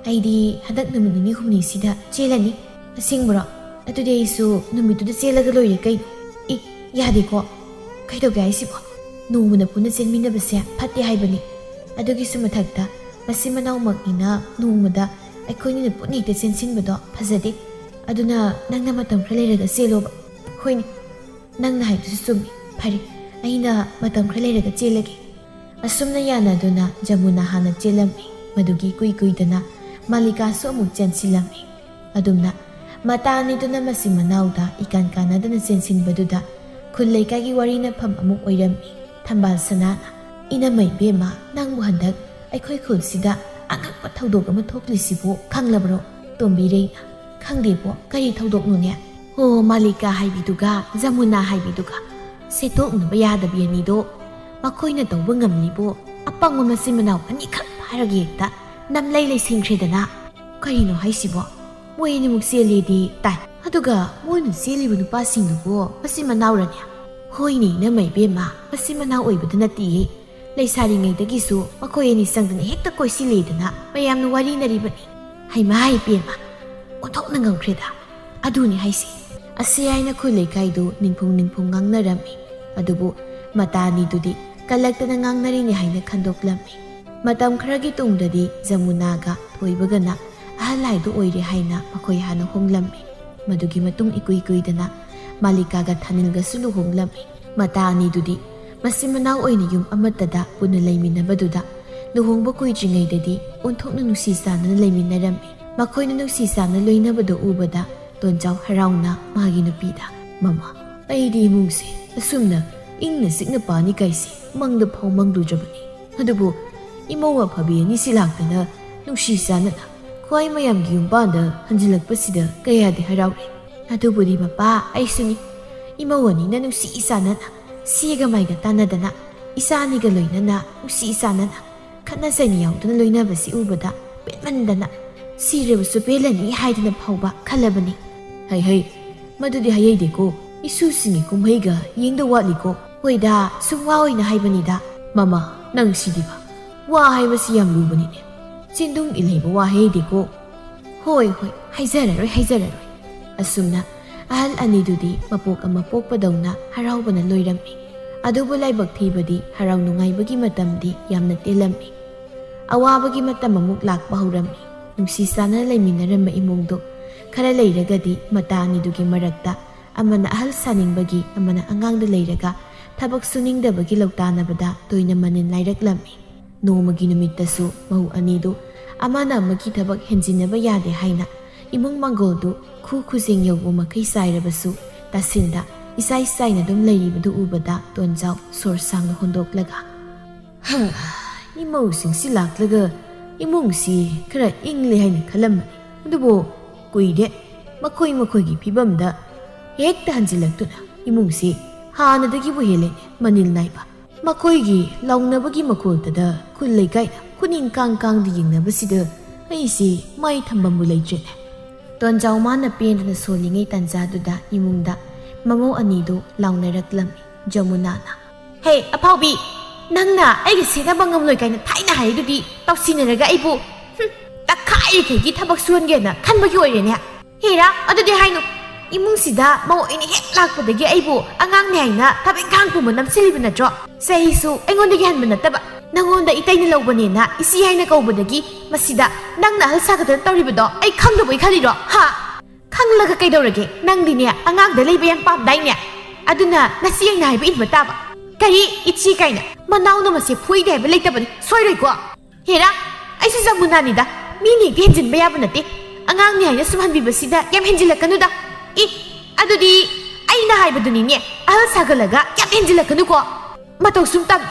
ꯑꯩꯗꯤ ꯍꯟꯗꯛ ꯅꯨꯃꯤꯠ ꯅꯤꯅꯤ ꯍꯨꯝꯅꯤꯁꯤꯗ ꯆꯦꯜꯂꯅꯤ"꯫ "ꯑꯁꯦꯡꯕꯔꯣ? ꯑꯗꯨꯗꯤ ꯑꯩꯁꯨ ꯅꯨꯃꯤꯠꯇꯨꯗ ꯆꯦꯜꯂꯒ ꯂꯣꯏꯔꯦ ꯀꯩꯅꯣ"꯫ "ꯏ, ꯌꯥꯗꯦꯀꯣ꯫ ꯀꯩꯗꯧꯒꯦ ꯍꯥꯏꯁꯤꯕꯣ? ꯅꯣꯡꯃꯅ ꯄꯨꯟꯅ ꯆꯦꯟꯃꯤꯟꯅꯕꯁꯦ ꯐꯠꯇꯦ ꯍꯥꯏꯕꯅꯤ꯫ ꯑꯗꯨꯒꯤꯁꯨ ꯃꯊꯛꯇ ꯃꯆꯤꯟ ꯃꯅꯥꯎꯃꯛꯅꯤꯅ ꯅꯣꯡꯃꯗ ꯑꯩꯈꯣꯏꯅꯤꯅ ꯄꯨꯟꯅ ꯍꯦꯛꯇ ꯆꯦꯟꯁꯤꯟꯕꯗꯣ ꯐꯖꯗꯦ꯫ ꯑꯗꯨꯅ ꯅꯪꯅ ꯃꯇꯝ ꯈꯔ ꯂꯩꯔꯒ ꯆꯦꯜꯂꯣꯕ"꯫ "ꯍꯣꯏꯅꯦ, ꯅꯪꯅ ꯍꯥꯏꯗꯨꯁꯨ ꯆꯨꯝꯃꯤ꯫ ꯐꯔꯦ, ꯑꯩꯅ ꯃꯇꯝ ꯈꯔ ꯂꯩꯔꯒ ꯆꯦꯜꯂꯒꯦ"꯫ ꯑꯁꯨꯝꯅ ꯌꯥꯅꯗꯨꯅ ꯖꯃꯨꯅꯥ ꯍꯥꯟꯅ ꯆꯦꯜꯂꯝꯃꯤ꯫ ꯃꯗꯨꯒꯤ ꯏꯀꯨꯏ ꯀꯨꯏꯗꯅ ꯃꯥꯂꯤꯀꯥꯁꯨ ꯑꯃꯨꯛ ꯆꯦꯟꯁꯤꯜꯂꯝꯃꯤ꯫ ꯑꯗꯨꯝꯅ ꯃꯇꯥ ꯑꯅꯤꯗꯨꯅ ꯃꯆꯤꯟ ꯃꯅꯥꯎꯗ ꯏꯀꯥꯟ ꯀꯥꯟꯅꯗꯅ ꯆꯦꯟꯁꯤꯟꯕꯗꯨꯗ ꯈꯨꯜ ꯂꯩꯀꯥꯏꯒꯤ ꯋꯥꯔꯤꯅꯐꯝ ꯑꯃꯨꯛ ꯑꯣꯏꯔꯝꯃꯤ꯫ ꯊꯝꯕꯥꯜ ꯁꯅꯥꯅ, "ꯏꯅꯝꯃꯩ ꯕꯦꯝꯃ, ꯅꯪꯕꯨ ꯍꯟꯗꯛ ꯑꯩꯈꯣꯏ ꯈꯨꯜꯁꯤꯗ ꯑꯉꯛꯄ ꯊꯧꯗꯣꯛ ꯑꯃ ꯊꯣꯛꯂꯤꯁꯤꯕꯨ ꯈꯪꯂꯕ꯭ꯔꯣ?" ꯇꯣꯝꯕꯤꯔꯩꯅ, "ꯈꯪꯗꯦꯕꯣ, ꯀꯔꯤ ꯊꯧꯗꯣꯛꯅꯣꯅꯦ?" "ꯍꯣ, ꯃꯥꯂꯤꯀꯥ ꯍꯥꯏꯕꯤꯗꯨꯒ ꯖꯃꯨꯅꯥ ꯍꯥꯏꯕꯤꯗꯨꯒ ꯁꯦꯠꯇꯣꯛꯅꯕ ꯌꯥꯗꯕꯤ ꯑꯅꯤꯗꯣ ꯃꯈꯣꯏꯅ ꯇꯧꯕ ꯉꯝꯂꯤꯕꯣ? ꯑꯄꯪꯕ ꯃꯆꯤꯟ ꯃꯅꯥꯎ ꯑꯅꯤꯈꯛ ꯐꯥꯔꯒ ꯍꯦꯛꯇ ꯅꯝꯂꯩ ꯂꯩꯁꯤꯟꯈ꯭ꯔꯦꯗꯅ꯫ ꯀꯔꯤꯅꯣ ꯍꯥꯏꯁꯤꯕꯣ? ꯃꯣꯏ ꯑꯅꯤꯃꯨꯛ ꯆꯦꯜꯂꯦꯗꯤ ꯇꯥꯏ꯫ ꯑꯗꯨꯒ ꯃꯣꯏꯅ ꯆꯦꯜꯂꯤꯕ ꯅꯨꯄꯥꯁꯤꯡꯗꯨꯕꯨ ꯃꯆꯤꯟ ꯃꯅꯥꯎꯔꯅꯦ?" "ꯍꯣꯏꯅꯦ, ꯏꯅꯝꯃꯩ ꯕꯦꯝꯃ, ꯃꯆꯤꯟ ꯃꯅꯥꯎ ꯑꯣꯏꯕꯗ ꯅꯠꯇꯦꯌꯦ꯫ ꯂꯩꯁꯥꯔꯤꯉꯩꯗꯒꯤꯁꯨ ꯃꯈꯣꯏ ꯑꯅꯤ ꯆꯪꯗꯅ ꯍꯦꯛꯇ ꯀꯣꯏꯁꯤꯜꯂꯦꯗꯅ ꯃꯌꯥꯝꯅ ꯋꯥꯔꯤꯅꯔꯤꯕꯅꯤ꯫ ꯍꯩꯃꯥ ꯍꯩ ꯄꯦꯝꯃ, ꯑꯣꯟꯊꯣꯛꯅ ꯉꯝꯈ꯭ꯔꯦꯗ꯫ ꯑꯗꯨꯅꯤ ꯍꯥꯏꯁꯦ꯫" ꯑꯁꯤ ꯍꯥꯏꯅ ꯈꯨꯜ ꯂꯩꯀꯥꯏꯗꯨ ꯅꯤꯡꯐꯨꯡ ꯅꯤꯡꯐꯨꯡ ꯉꯥꯡꯅꯔꯝꯃꯤ꯫ ꯑꯗꯨꯕꯨ ꯃꯇꯥ ꯑꯅꯤꯗꯨꯗꯤ ꯀꯜꯂꯛꯇꯅ ꯉꯥꯡꯅꯔꯤꯅꯤ ꯍꯥꯏꯅ ꯈꯟꯗꯣꯛꯂꯝꯃꯤ꯫ ꯃꯇꯝ ꯈꯔꯒꯤ ꯇꯨꯡꯗꯗꯤ ꯖꯃꯨꯅꯥꯒ ꯊꯣꯏꯕꯒꯅ ꯑꯍꯜ ꯍꯥꯏꯗꯨ ꯑꯣꯏꯔꯦ ꯍꯥꯏꯅ ꯃꯈꯣꯏ ꯍꯥꯟꯅ ꯍꯣꯡꯂꯝꯃꯤ꯫ ꯃꯗꯨꯒꯤ ꯃꯇꯨꯡ ꯏꯀꯨꯏ ꯀꯨꯏꯗꯅ ꯃꯥꯂꯤꯀꯥꯒ ꯊꯥꯅꯤꯜꯒꯁꯨ ꯂꯨꯍꯣꯡꯂꯝꯃꯤ꯫ ꯃꯇꯥ ꯑꯅꯤꯗꯨꯗꯤ ꯃꯆꯤꯟ ꯃꯅꯥꯎ ꯑꯣꯏꯅ ꯌꯨꯝ ꯑꯃꯠꯇꯗ ꯄꯨꯟꯅ ꯂꯩꯃꯤꯟꯅꯕꯗꯨꯗ ꯂꯨꯍꯣꯡꯕ ꯀꯨꯏꯗ꯭ꯔꯤꯉꯩꯗꯗꯤ ꯑꯣꯟꯊꯣꯛꯅ ꯅꯨꯡꯁꯤ ꯆꯥꯟꯅꯅ ꯂꯩꯃꯤꯟꯅꯔꯝꯃꯤ꯫ ꯃꯈꯣꯏꯅ ꯅꯨꯡꯁꯤ ꯆꯥꯟꯅ ꯂꯣꯏꯅꯕꯗꯨ ꯎꯕꯗ ꯇꯣꯟꯖꯥꯎ ꯍꯔꯥꯎꯅ ꯃꯥꯒꯤ ꯅꯨꯄꯤꯗ, "ꯃꯃꯥ, ꯑꯩꯗꯤ ꯏꯃꯨꯡꯁꯦ ꯑꯁꯨꯝꯅ ꯏꯪꯅ ꯆꯤꯛꯅ ꯄꯥꯅꯤ ꯀꯥꯏꯁꯦ ꯃꯪꯗ ꯐꯥꯎ ꯃꯪꯂꯨꯗ꯭ꯔꯕꯅꯤ꯫ ꯑꯗꯨꯕꯨ ꯏꯃꯧ ꯑꯐꯕꯤ ꯑꯅꯤꯁꯤ ꯂꯥꯛꯇꯅ ꯅꯨꯡꯁꯤ ꯆꯥꯟꯅꯅ ꯈ꯭ꯋꯥꯏ ꯃꯌꯥꯝꯒꯤ ꯌꯨꯝꯄꯥꯟꯗ ꯍꯟꯖꯤꯜꯂꯛꯄꯁꯤꯗ ꯀꯌꯥꯗꯤ ꯍꯔꯥꯎꯔꯦ꯫ ꯑꯗꯨꯕꯨꯗꯤ ꯃꯄꯥ, ꯑꯩꯁꯨꯅꯤ꯫ ꯏꯃꯧ ꯑꯅꯤꯅ ꯅꯨꯡꯁꯤ ꯆꯥꯟꯅꯅ, ꯁꯤꯒ ꯃꯥꯏꯒ ꯇꯥꯟꯅꯗꯅ, ꯏꯆꯥ ꯑꯅꯤꯒ ꯂꯣꯏꯅꯅ ꯅꯨꯡꯁꯤ ꯆꯥꯟꯅꯅ, ꯈꯠꯅ ꯆꯩꯅ ꯌꯥꯎꯗꯅ ꯂꯣꯏꯅꯕꯁꯤ ꯎꯕꯗ ꯄꯦꯟꯃꯟꯗꯅ ꯁꯤꯔꯕꯁꯨ ꯄꯦꯜꯂꯅꯤ ꯍꯥꯏꯗꯅ ꯐꯥꯎꯕ ꯈꯜꯂꯕꯅꯤ꯫" "ꯍꯩ ꯍꯩ, ꯃꯗꯨꯗꯤ ꯍꯥꯏꯍꯩꯗꯦꯀꯣ꯫ ꯏꯁꯨꯁꯤꯡꯒꯤ ꯀꯨꯝꯍꯩꯒ ꯌꯦꯡꯗ ꯋꯥꯠꯂꯤꯀꯣ꯫" "ꯍꯣꯏꯗ, ꯁꯨꯝ ꯋꯥ ꯑꯣꯏꯅ ꯍꯥꯏꯕꯅꯤꯗ꯫" "ꯃꯃꯥ, ꯅꯪ ꯁꯤꯗꯤꯕ꯫ ꯋꯥ ꯍꯥꯏꯕꯁꯤ ꯌꯥꯝ ꯂꯨꯕꯅꯤꯅꯦ꯫ ꯆꯤꯟꯗꯨꯡ ꯏꯜꯍꯩꯕ ꯋꯥ ꯍꯥꯏꯍꯩꯗꯦꯀꯣ꯫" "ꯍꯣꯏ ꯍꯣꯏ, ꯍꯥꯏꯖꯔꯔꯣꯏ, ꯍꯥꯏꯖꯔꯔꯣꯏ꯫" ꯑꯁꯨꯝꯅ ꯑꯍꯜ ꯑꯅꯤꯗꯨꯗꯤ ꯃꯄꯣꯛ ꯑꯃ ꯄꯣꯛꯄꯗꯧꯅ ꯍꯔꯥꯎꯕꯅ ꯂꯣꯏꯔꯝꯃꯤ꯫ ꯑꯗꯨꯕꯨ ꯂꯥꯏꯕꯛ ꯊꯤꯕꯗꯤ ꯍꯔꯥꯎ ꯅꯨꯡꯉꯥꯏꯕꯒꯤ ꯃꯇꯝꯗꯤ ꯌꯥꯝꯅ ꯇꯦꯜꯂꯝꯃꯤ꯫ ꯑꯋꯥꯕꯒꯤ ꯃꯇꯝ ꯑꯃꯨꯛ ꯂꯥꯛꯄ ꯍꯧꯔꯝꯃꯤ꯫ ꯅꯨꯡꯁꯤ ꯆꯥꯟꯅꯅ ꯂꯩꯃꯤꯟꯅꯔꯝꯕ ꯏꯃꯨꯡꯗꯨ ꯈꯔ ꯂꯩꯔꯒꯗꯤ ꯃꯇꯥ ꯑꯅꯤꯗꯨꯒꯤ ꯃꯔꯛꯇ ꯑꯃꯅ ꯑꯍꯜ ꯁꯥꯅꯤꯡꯕꯒꯤ, ꯑꯃꯅ ꯑꯉꯥꯡꯗ ꯂꯩꯔꯒ ꯊꯕꯛ ꯁꯨꯅꯤꯡꯗꯕꯒꯤ ꯂꯧꯇꯥꯅꯕꯗ ꯇꯣꯏꯅ ꯃꯅꯤꯟ ꯂꯥꯏꯔꯛꯂꯝꯃꯤ꯫ ꯅꯣꯡꯃꯒꯤ ꯅꯨꯃꯤꯠꯇꯁꯨ ꯃꯧ ꯑꯅꯤꯗꯨ ꯑꯃꯅ ꯑꯃꯒꯤ ꯊꯕꯛ ꯍꯦꯟꯖꯤꯟꯅꯕ ꯌꯥꯗꯦ ꯍꯥꯏꯅ ꯏꯃꯨꯡ ꯃꯪꯒꯣꯜꯗꯨ ꯈꯨ ꯈꯨꯖꯦꯡ ꯌꯧꯕ ꯃꯈꯩ ꯆꯥꯏꯔꯕꯁꯨ, ꯇꯥꯁꯤꯟꯗ ꯏꯁꯥꯏ ꯁꯥꯏꯅ ꯑꯗꯨꯝ ꯂꯩꯔꯤꯕꯗꯨ ꯎꯕꯗ ꯇꯣꯟꯖꯥꯎ ꯁꯣꯔ ꯁꯥꯡꯅ ꯍꯣꯟꯗꯣꯛꯂꯒ, "ꯍꯥ, ꯏꯃꯧꯁꯤꯡꯁꯤ ꯂꯥꯛꯂꯒ ꯏꯃꯨꯡꯁꯤ ꯈꯔ ꯏꯪꯂꯦ ꯍꯥꯏꯅ ꯈꯜꯂꯝꯕꯅꯤ꯫ ꯑꯗꯨꯕꯨ ꯀꯨꯏꯔꯦ, ꯃꯈꯣꯏ ꯃꯈꯣꯏꯒꯤ ꯐꯤꯕꯝꯗ ꯍꯦꯛꯇ ꯍꯟꯖꯤꯜꯂꯛꯇꯨꯅ ꯏꯃꯨꯡꯁꯤ ꯍꯥꯟꯅꯗꯒꯤꯕꯨ ꯍꯦꯜꯂꯦꯅꯦ ꯃꯅꯤꯜ ꯅꯥꯏꯕ꯫ ꯃꯈꯣꯏꯒꯤ ꯂꯥꯎꯅꯕꯒꯤ ꯃꯈꯣꯜꯗꯗ ꯈꯨꯜ ꯂꯩꯀꯥꯏꯅ ꯈꯨꯅꯤꯡ ꯀꯥꯡ ꯀꯥꯡꯗ ꯌꯦꯡꯅꯕꯁꯤꯗ ꯑꯩꯁꯤ ꯃꯥꯏ ꯊꯝꯐꯝꯕꯨ ꯂꯩꯇ꯭ꯔꯦꯅꯦ"꯫ ꯇꯣꯟꯖꯥꯎ ꯃꯥꯅ ꯄꯦꯟꯗꯅ ꯁꯣꯜꯂꯤꯉꯩ ꯇꯥꯟꯖꯥꯗꯨꯗ ꯏꯃꯨꯡꯗ ꯃꯃꯧ ꯑꯅꯤꯗꯨ ꯂꯥꯎꯅꯔꯛꯂꯝꯃꯤ꯫ ꯖꯃꯨꯅꯥꯅ, "ꯍꯦ ꯑꯐꯥꯎꯕꯤ, ꯅꯪꯅ ꯑꯩꯒ ꯁꯦꯠꯅꯕ ꯉꯝꯂꯣꯏ ꯀꯥꯏꯅ ꯊꯥꯏꯅ ꯍꯥꯏꯔꯤꯗꯨꯗꯤ ꯇꯧꯁꯤꯟꯅꯔꯒ ꯑꯩꯕꯨ, ꯍꯨꯝ, ꯇꯛꯈꯥꯏꯔꯤꯈꯩꯒꯤ ꯊꯕꯛ ꯁꯨꯍꯟꯒꯦꯅ ꯈꯟꯕꯒꯤ ꯑꯣꯏꯔꯦꯅꯦ"꯫ "ꯍꯦꯔꯥ, ꯑꯗꯨꯗꯤ ꯍꯥꯏꯅꯨ꯫ ꯏꯃꯨꯡꯁꯤꯗ ꯃꯧ ꯑꯣꯏꯅ ꯍꯦꯛ ꯂꯥꯛꯄꯗꯒꯤ ꯑꯩꯕꯨ ꯑꯉꯥꯡꯅꯦ ꯍꯥꯏꯅ ꯊꯕꯛ ꯏꯪꯈꯥꯡ ꯄꯨꯝꯕ ꯅꯝꯁꯤꯜꯂꯤꯕ ꯅꯠꯇ꯭ꯔꯣ? ꯆꯍꯤꯁꯨ ꯑꯩꯉꯣꯟꯗꯒꯤ ꯍꯟꯕ ꯅꯠꯇꯕ, ꯅꯪꯉꯣꯟꯗ ꯏꯇꯩꯅ ꯂꯧꯕꯅꯦꯅ ꯏꯆꯦ ꯍꯥꯏꯅ ꯀꯧꯕꯗꯒꯤ ꯃꯁꯤꯗ ꯅꯪꯅ ꯑꯍꯜ ꯁꯥꯒꯗꯅ ꯇꯧꯔꯤꯕꯗꯣ ꯑꯩ ꯈꯪꯗꯕꯣꯏ ꯈꯜꯂꯤꯔꯣ? ꯍꯥ? ꯈꯪꯂꯒ ꯀꯩꯗꯧꯔꯒꯦ? ꯅꯪꯗꯤꯅꯦ ꯑꯉꯥꯡꯗ ꯂꯩꯕ ꯌꯥꯝ ꯄꯥꯝꯗꯥꯏꯅꯦ? ꯑꯗꯨꯅ ꯅꯆꯦ ꯑꯩꯅ ꯍꯥꯏꯕ ꯏꯟꯕ ꯇꯥꯕ꯫ ꯀꯔꯤ ꯏꯆꯦ ꯀꯥꯏꯅ? ꯃꯅꯥꯎꯅ ꯃꯁꯦ ꯐꯨꯏꯗꯦ ꯍꯥꯏꯕ ꯂꯩꯇꯕꯅꯤ, ꯁꯣꯏꯔꯣꯏꯀꯣ?" "ꯍꯦꯔꯥ, ꯑꯩꯁꯨ ꯖꯃꯨꯅꯥꯅꯤꯗ꯫ ꯃꯤꯅ ꯍꯦꯛꯇ ꯍꯦꯟꯖꯤꯟꯕ ꯌꯥꯕ ꯅꯠꯇꯦ꯫ ꯑꯉꯥꯡꯅꯤ ꯍꯥꯏꯅ ꯁꯨꯝ ꯍꯟꯕꯤꯕꯁꯤꯗ ꯌꯥꯝ ꯍꯦꯟꯖꯤꯜꯂꯛꯀꯅꯨꯗ꯫ ꯏ, ꯑꯗꯨꯗꯤ ꯑꯩꯅ ꯍꯥꯏꯕꯗꯨꯅꯤꯅꯦ, ꯑꯍꯜ ꯁꯥꯒꯠꯂꯒ ꯌꯥꯝ ꯍꯦꯟꯖꯤꯜꯂꯛꯀꯅꯨꯀꯣ꯫ ꯃꯇꯧ ꯁꯨꯝ ꯇꯝ,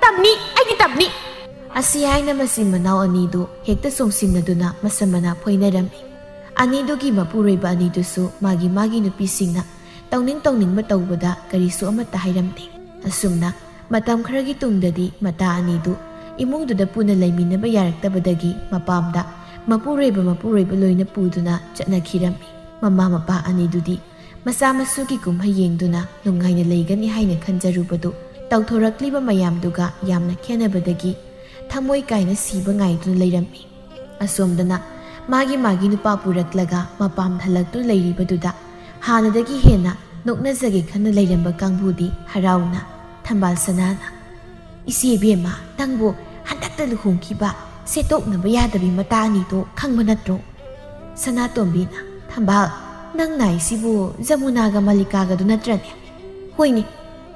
ꯇꯝꯅꯤ, ꯑꯩꯗꯤ ꯇꯝꯅꯤ"꯫ ꯑꯁꯤ ꯍꯥꯏꯅ ꯃꯆꯤꯟ ꯃꯅꯥꯎ ꯑꯅꯤꯗꯨ ꯍꯦꯛꯇ ꯆꯣꯡꯁꯤꯟꯅꯗꯨꯅ ꯃꯁꯝ ꯃꯅꯥ ꯐꯣꯏꯅꯔꯝꯃꯤ꯫ ꯑꯅꯤꯗꯨꯒꯤ ꯃꯄꯨꯔꯣꯏꯕ ꯑꯅꯤꯗꯨꯁꯨ ꯃꯥꯒꯤ ꯃꯥꯒꯤ ꯅꯨꯄꯤꯁꯤꯡꯅ ꯇꯧꯅꯤꯡ ꯇꯧꯅꯤꯡꯕ ꯇꯧꯕꯗ ꯀꯔꯤꯁꯨ ꯑꯃꯠꯇ ꯍꯥꯏꯔꯝꯗꯦ꯫ ꯑꯁꯨꯝꯅ ꯃꯇꯝ ꯈꯔꯒꯤ ꯇꯨꯡꯗꯗꯤ ꯃꯇꯥ ꯑꯅꯤꯗꯨ ꯏꯃꯨꯡꯗꯨꯗ ꯄꯨꯟꯅ ꯂꯩꯃꯤꯟꯅꯕ ꯌꯥꯔꯛꯇꯕꯗꯒꯤ ꯃꯄꯥꯝꯗ ꯃꯄꯨꯔꯣꯏꯕ ꯃꯄꯨꯔꯣꯏꯕ ꯂꯣꯏꯅ ꯄꯨꯗꯨꯅ ꯆꯠꯅꯈꯤꯔꯝꯃꯤ꯫ ꯃꯃꯥ ꯃꯄꯥ ꯑꯅꯤꯗꯨꯗꯤ ꯃꯆꯥ ꯃꯁꯨꯒꯤ ꯀꯨꯝꯍꯩ ꯌꯦꯡꯗꯨꯅ ꯅꯨꯡꯉꯥꯏꯅ ꯂꯩꯒꯅꯤ ꯍꯥꯏꯅ ꯈꯟꯖꯔꯨꯕꯗꯨ ꯇꯧꯊꯣꯔꯛꯂꯤꯕ ꯃꯌꯥꯝꯗꯨꯒ ꯌꯥꯝꯅ ꯈꯦꯟꯅꯕꯗꯒꯤ ꯊꯃꯣꯏ ꯀꯥꯏꯅ ꯁꯤꯕ ꯉꯥꯏꯗꯨꯅ ꯂꯩꯔꯝꯃꯤ꯫ ꯑꯁꯣꯝꯗꯅ ꯃꯥꯒꯤ ꯃꯥꯒꯤ ꯅꯨꯄꯥ ꯄꯨꯔꯛꯂꯒ ꯃꯄꯥꯝ ꯍꯜꯂꯛꯇꯨꯅ ꯂꯩꯔꯤꯕꯗꯨꯗ ꯍꯥꯟꯅꯗꯒꯤ ꯍꯦꯟꯅ ꯅꯣꯛꯅꯖꯒꯦ ꯈꯟꯅ ꯂꯩꯔꯝꯕ ꯀꯥꯡꯕꯨꯗꯤ ꯍꯔꯥꯎꯅ ꯊꯝꯕꯥꯜ ꯁꯅꯥꯅ, "ꯏꯆꯦ ꯏꯕꯦꯝꯃ, ꯅꯪꯕꯨ ꯍꯟꯗꯛꯇ ꯂꯨꯍꯣꯡꯈꯤꯕ ꯁꯦꯠꯇꯣꯛꯅꯕ ꯌꯥꯗꯕꯤ ꯃꯇꯥ ꯑꯅꯤꯗꯣ ꯈꯪꯕ ꯅꯠꯇ꯭ꯔꯣ?" ꯁꯅꯥꯇꯣꯝꯕꯤꯅ, "ꯊꯝꯕꯥꯜ, ꯅꯪ ꯅꯥꯏꯁꯤꯕꯨ ꯖꯃꯨꯅꯥꯒ ꯃꯜꯂꯤꯀꯥꯒꯗꯨ ꯅꯠꯇ꯭ꯔꯅꯦ?" "ꯍꯣꯏꯅꯦ,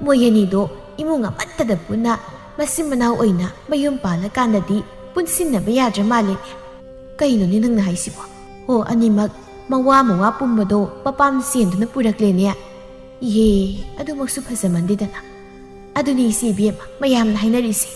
ꯃꯣꯏ ꯑꯅꯤꯗꯣ ꯏꯃꯨꯡ ꯑꯃꯠꯇꯗ ꯄꯨꯟꯅ ꯃꯆꯤꯟ ꯃꯅꯥꯎ ꯑꯣꯏꯅ ꯃꯌꯨꯝ ꯄꯥꯜꯂꯀꯥꯟꯗꯗꯤ ꯄꯨꯟꯁꯤꯟꯅꯕ ꯌꯥꯗ꯭ꯔ ꯃꯥꯜꯂꯦꯅꯦ꯫ ꯀꯩꯅꯣꯅꯦ ꯅꯪꯅ ꯍꯥꯏꯁꯤꯕꯣ? ꯍꯣ, ꯑꯅꯤꯃꯛ ꯃꯋꯥ ꯃꯋꯥ ꯄꯨꯝꯕꯗꯣ ꯃꯄꯥꯝ ꯆꯦꯟꯗꯨꯅ ꯄꯨꯔꯛꯂꯦꯅꯦ꯫ ꯏꯍꯦ, ꯑꯗꯨꯃꯛꯁꯨ ꯐꯖꯃꯟꯗꯦꯗꯅ꯫ ꯑꯗꯨꯅꯤ ꯏꯆꯦ ꯏꯕꯦꯝꯃ ꯃꯌꯥꯝꯅ ꯍꯥꯏꯅꯔꯤꯁꯦ꯫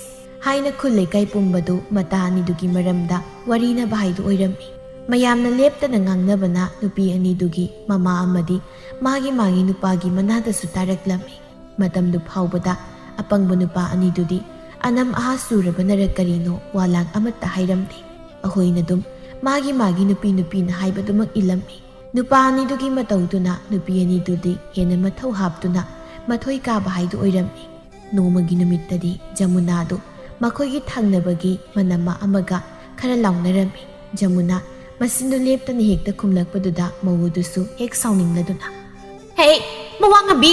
ꯍꯥꯏꯅ ꯈꯨꯜ ꯂꯩꯀꯥꯏ ꯄꯨꯝꯕꯗꯨ ꯃꯇꯥ ꯑꯅꯤꯗꯨꯒꯤ ꯃꯔꯝꯗ ꯋꯥꯔꯤꯅꯕ ꯍꯥꯏꯗꯨ ꯑꯣꯏꯔꯝꯃꯤ꯫ ꯃꯌꯥꯝꯅ ꯂꯦꯞꯇꯅ ꯉꯥꯡꯅꯕꯅ ꯅꯨꯄꯤ ꯑꯅꯤꯗꯨꯒꯤ ꯃꯃꯥ ꯑꯃꯗꯤ ꯃꯥꯒꯤ ꯃꯥꯒꯤ ꯅꯨꯄꯥꯒꯤ ꯃꯅꯥꯗꯁꯨ ꯇꯥꯔꯛꯂꯝꯃꯤ꯫ ꯃꯇꯝꯗꯨ ꯐꯥꯎꯕꯗ ꯑꯄꯪꯕ ꯅꯨꯄꯥ ꯑꯅꯤꯗꯨꯗꯤ ꯑꯅꯝ ꯑꯍꯥ ꯆꯨꯔꯕꯅꯔ ꯀꯔꯤꯅꯣ ꯋꯥ ꯂꯥꯡ ꯑꯃꯠꯇ ꯍꯥꯏꯔꯝꯗꯦ꯫ ꯑꯍꯣꯏꯅ ꯑꯗꯨꯝ ꯃꯥꯒꯤ ꯃꯥꯒꯤ ꯅꯨꯄꯤ ꯅꯨꯄꯤꯅ ꯍꯥꯏꯕꯗꯨꯃꯛ ꯏꯜꯂꯝꯃꯤ꯫ ꯅꯨꯄꯥ ꯑꯅꯤꯗꯨꯒꯤ ꯃꯇꯧꯗꯨꯅ ꯅꯨꯄꯤ ꯑꯅꯤꯗꯨꯗꯤ ꯍꯦꯟꯅ ꯃꯊꯧ ꯍꯥꯞꯇꯨꯅ ꯃꯊꯣꯏ ꯀꯥꯕ ꯍꯥꯏꯗꯨ ꯑꯣꯏꯔꯝꯃꯤ꯫ ꯅꯣꯡꯃꯒꯤ ꯅꯨꯃꯤꯠꯇꯗꯤ ꯖꯃꯨꯅꯥꯗꯨ ꯃꯈꯣꯏꯒꯤ ꯊꯪꯅꯕꯒꯤ ꯃꯅꯝꯃ ꯑꯃꯒ ꯈꯔ ꯂꯥꯎꯅꯔꯝꯃꯤ꯫ ꯖꯃꯨꯅꯥ ꯃꯆꯤꯟꯗꯨ ꯂꯦꯞꯇꯅ ꯍꯦꯛꯇ ꯈꯨꯝꯂꯛꯄꯗꯨꯗ ꯃꯧꯗꯨꯁꯨ ꯍꯦꯛ ꯁꯥꯎꯅꯤꯡꯂꯗꯨꯅ, "ꯍꯦ, ꯃꯋꯥ ꯉꯝꯕꯤ!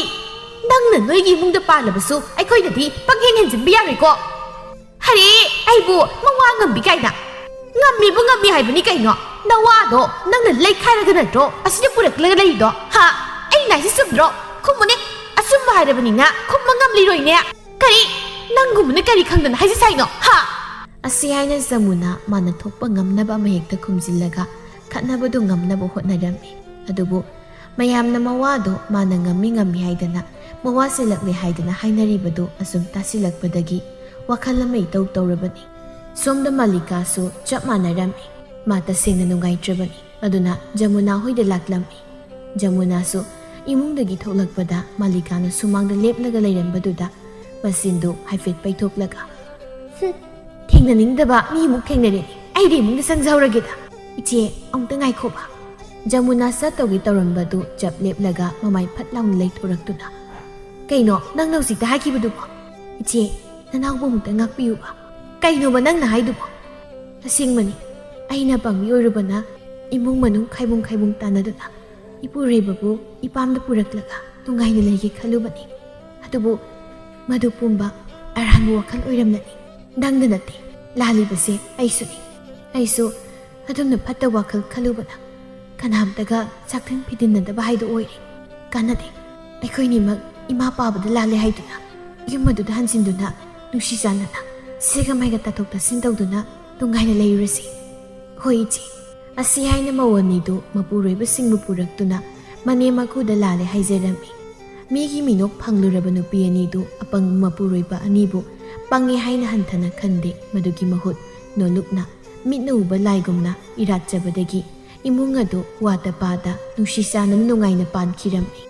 ꯅꯪꯅ ꯅꯣꯏꯒꯤ ꯏꯃꯨꯡꯗ ꯄꯥꯜꯂꯕꯁꯨ ꯑꯩꯈꯣꯏꯅꯗꯤ ꯄꯪꯍꯦꯟ ꯍꯦꯟꯖꯤꯟꯕ ꯌꯥꯔꯣꯏꯀꯣ꯫ ꯍꯔꯦ, ꯑꯩꯕꯨ ꯃꯋꯥ ꯉꯝꯕꯤ ꯀꯥꯏꯅ! ꯉꯝꯃꯤꯕꯨ ꯉꯝꯃꯤ ꯍꯥꯏꯕꯅꯤ ꯀꯩꯅꯣ? ꯅꯋꯥꯗꯣ ꯅꯪꯅ ꯂꯩꯈꯥꯏꯔꯒ ꯅꯠꯇ꯭ꯔꯣ ꯑꯁꯤꯗ ꯄꯨꯔꯛꯂꯒ ꯂꯩꯔꯤꯗꯣ? ꯍꯥ? ꯑꯩꯅ ꯍꯥꯏꯁꯤ ꯆꯨꯝꯗ꯭ꯔꯣ? ꯈꯨꯝꯃꯨꯅꯦ꯫ ꯑꯆꯨꯝꯕ ꯍꯥꯏꯔꯕꯅꯤꯅ ꯈꯨꯝꯕ ꯉꯝꯂꯤꯔꯣꯏꯅꯦ꯫ ꯀꯔꯤ? ꯅꯪꯒꯨꯝꯕꯅ ꯀꯔꯤ ꯈꯪꯗꯅ ꯍꯥꯏꯖ ꯁꯥꯏꯅꯣ? ꯍꯥ?" ꯑꯁꯤ ꯍꯥꯏꯅ ꯖꯃꯨꯅꯥ ꯃꯥꯅ ꯊꯣꯛꯄ ꯉꯝꯅꯕ ꯑꯃ ꯍꯦꯛꯇ ꯈꯨꯝꯖꯤꯜꯂꯒ ꯈꯠꯅꯕꯗꯨ ꯉꯝꯅꯕ ꯍꯣꯠꯅꯔꯝꯃꯤ꯫ ꯑꯗꯨꯕꯨ ꯃꯌꯥꯝꯅ ꯃꯋꯥꯗꯣ ꯃꯥꯅ ꯉꯝꯃꯤ ꯉꯝꯃꯤ ꯍꯥꯏꯗꯅ, ꯃꯋꯥ ꯆꯦꯜꯂꯛꯂꯦ ꯍꯥꯏꯗꯅ ꯍꯥꯏꯅꯔꯤꯕꯗꯨ ꯑꯁꯨꯝ ꯇꯥꯁꯤꯜꯂꯛꯄꯗꯒꯤ ꯋꯥꯈꯜ ꯑꯃ ꯏꯇꯧ ꯇꯧꯔꯕꯅꯤ꯫ ꯁꯣꯝꯗ ꯃꯥꯂꯤꯀꯥꯁꯨ ꯆꯞ ꯃꯥꯟꯅꯔꯝꯃꯤ꯫ ꯃꯥ ꯇꯁꯦꯡꯅ ꯅꯨꯡꯉꯥꯏꯇ꯭ꯔꯕꯅꯤ꯫ ꯑꯗꯨꯅ ꯖꯃꯨꯅꯥ ꯍꯣꯏꯗ ꯂꯥꯛꯂꯝꯃꯤ꯫ ꯖꯃꯨꯅꯥꯁꯨ ꯏꯃꯨꯡꯗꯒꯤ ꯊꯣꯛꯂꯛꯄꯗ ꯃꯥꯂꯤꯀꯥꯅ ꯁꯨꯃꯥꯡꯗ ꯂꯦꯞꯂꯒ ꯂꯩꯔꯝꯕꯗꯨꯗ ꯃꯆꯤꯟꯗꯨ ꯍꯥꯏꯐꯦꯠ ꯄꯩꯊꯣꯛꯂꯒ, "ꯍꯨꯝ, ꯊꯦꯡꯅꯅꯤꯡꯗꯕ ꯃꯤꯃꯨꯛ ꯊꯦꯡꯅꯔꯦꯅꯦ꯫ ꯑꯩꯗꯤ ꯏꯃꯨꯡꯗ ꯆꯪꯖꯍꯧꯔꯒꯦꯗ꯫ ꯏꯆꯦ, ꯑꯃꯨꯛꯇ ꯉꯥꯏꯈꯣꯕ꯫" ꯖꯃꯨꯅꯥ ꯆꯠꯇꯧꯒꯦ ꯇꯧꯔꯝꯕꯗꯨ ꯆꯞ ꯂꯦꯞꯂꯒ ꯃꯃꯥꯏ ꯐꯠ ꯂꯥꯎꯅ ꯂꯩꯊꯣꯔꯛꯇꯨꯅ, "ꯀꯩꯅꯣ ꯅꯪꯅ ꯍꯧꯖꯤꯛꯇ ꯍꯥꯏꯈꯤꯕꯗꯨꯕꯣ? ꯏꯆꯦ, ꯅꯅꯥꯎꯕꯨ ꯑꯃꯨꯛꯇ ꯉꯥꯛꯄꯤꯌꯨꯕ꯫" "ꯀꯩꯅꯣꯕ ꯅꯪꯅ ꯍꯥꯏꯗꯨꯕꯣ?" "ꯑꯁꯦꯡꯕꯅꯤ, ꯑꯩꯅ ꯄꯥꯡꯕꯤ ꯑꯣꯏꯔꯨꯕꯅ ꯏꯃꯨꯡ ꯃꯅꯨꯡ ꯈꯥꯏꯕꯨꯡ ꯈꯥꯏꯕꯨꯡ ꯇꯥꯟꯅꯗꯨꯅ ꯏꯄꯨꯔꯣꯏꯕꯕꯨ ꯏꯄꯥꯝꯗ ꯄꯨꯔꯛꯂꯒ ꯅꯨꯡꯉꯥꯏꯅ ꯂꯩꯒꯦ ꯈꯜꯂꯨꯕꯅꯤ꯫ ꯑꯗꯨꯕꯨ ꯃꯗꯨ ꯄꯨꯝꯕ ꯑꯔꯥꯟꯕ ꯋꯥꯈꯜ ꯑꯣꯏꯔꯝꯂꯅꯤ꯫ ꯅꯪꯗ ꯅꯠꯇꯦ, ꯂꯥꯜꯂꯤꯕꯁꯦ ꯑꯩꯁꯨꯅꯤ꯫ ꯑꯩꯁꯨ ꯑꯗꯨꯝꯅ ꯐꯠꯇꯕ ꯋꯥꯈꯜ ꯈꯜꯂꯨꯕꯅ ꯀꯅꯥꯝꯇꯒ ꯆꯥꯛꯊꯪ ꯐꯤꯗꯤꯟꯅꯗꯕ ꯍꯥꯏꯗꯨ ꯑꯣꯏꯔꯦ꯫ ꯀꯥꯟꯅꯗꯦ꯫ ꯑꯩꯈꯣꯏꯅꯤꯃꯛ ꯏꯃꯥ ꯄꯥꯕꯗ ꯂꯥꯜꯂꯦ ꯍꯥꯏꯗꯨꯅ ꯌꯨꯝ ꯑꯗꯨꯗ ꯍꯟꯖꯤꯟꯗꯨꯅ ꯅꯨꯡꯁꯤ ꯆꯥꯟꯅꯅ ꯁꯦꯒ ꯃꯥꯏꯒ ꯇꯥꯊꯣꯛ ꯇꯥꯁꯤꯟ ꯇꯧꯗꯨꯅ ꯅꯨꯡꯉꯥꯏꯅ ꯂꯩꯔꯨꯔꯁꯤ꯫ ꯍꯣꯏ ꯏꯆꯦ, ꯑꯁꯤ ꯍꯥꯏꯅ ꯃꯧ ꯑꯅꯤꯗꯨ ꯃꯄꯨꯔꯣꯏꯕꯁꯤꯡꯕꯨ ꯄꯨꯔꯛꯇꯨꯅ ꯃꯅꯦꯝ ꯃꯀꯨꯗ ꯂꯥꯜꯂꯦ ꯍꯥꯏꯖꯔꯝꯃꯤ꯫ ꯃꯤꯒꯤ ꯃꯤꯅꯣꯛ ꯐꯪꯂꯨꯔꯕ ꯅꯨꯄꯤ ꯑꯅꯤꯗꯨ ꯑꯄꯪꯕ ꯃꯄꯨꯔꯣꯏꯕ ꯑꯅꯤꯕꯨ ꯄꯪꯉꯦ ꯍꯥꯏꯅ ꯍꯟꯊꯅ ꯈꯟꯗꯦ꯫ ꯃꯗꯨꯒꯤ ꯃꯍꯨꯠ ꯅꯣꯂꯨꯛꯅ ꯃꯤꯠꯅ ꯎꯕ ꯂꯥꯏꯒꯨꯝꯅ ꯏꯔꯥꯠꯆꯕꯗꯒꯤ ꯏꯃꯨꯡ ꯑꯗꯨ ꯋꯥꯇ ꯄꯥꯗ ꯅꯨꯡꯁꯤ ꯆꯥꯟꯅꯅ ꯅꯨꯡꯉꯥꯏꯅ ꯄꯥꯟꯈꯤꯔꯝꯃꯤ꯫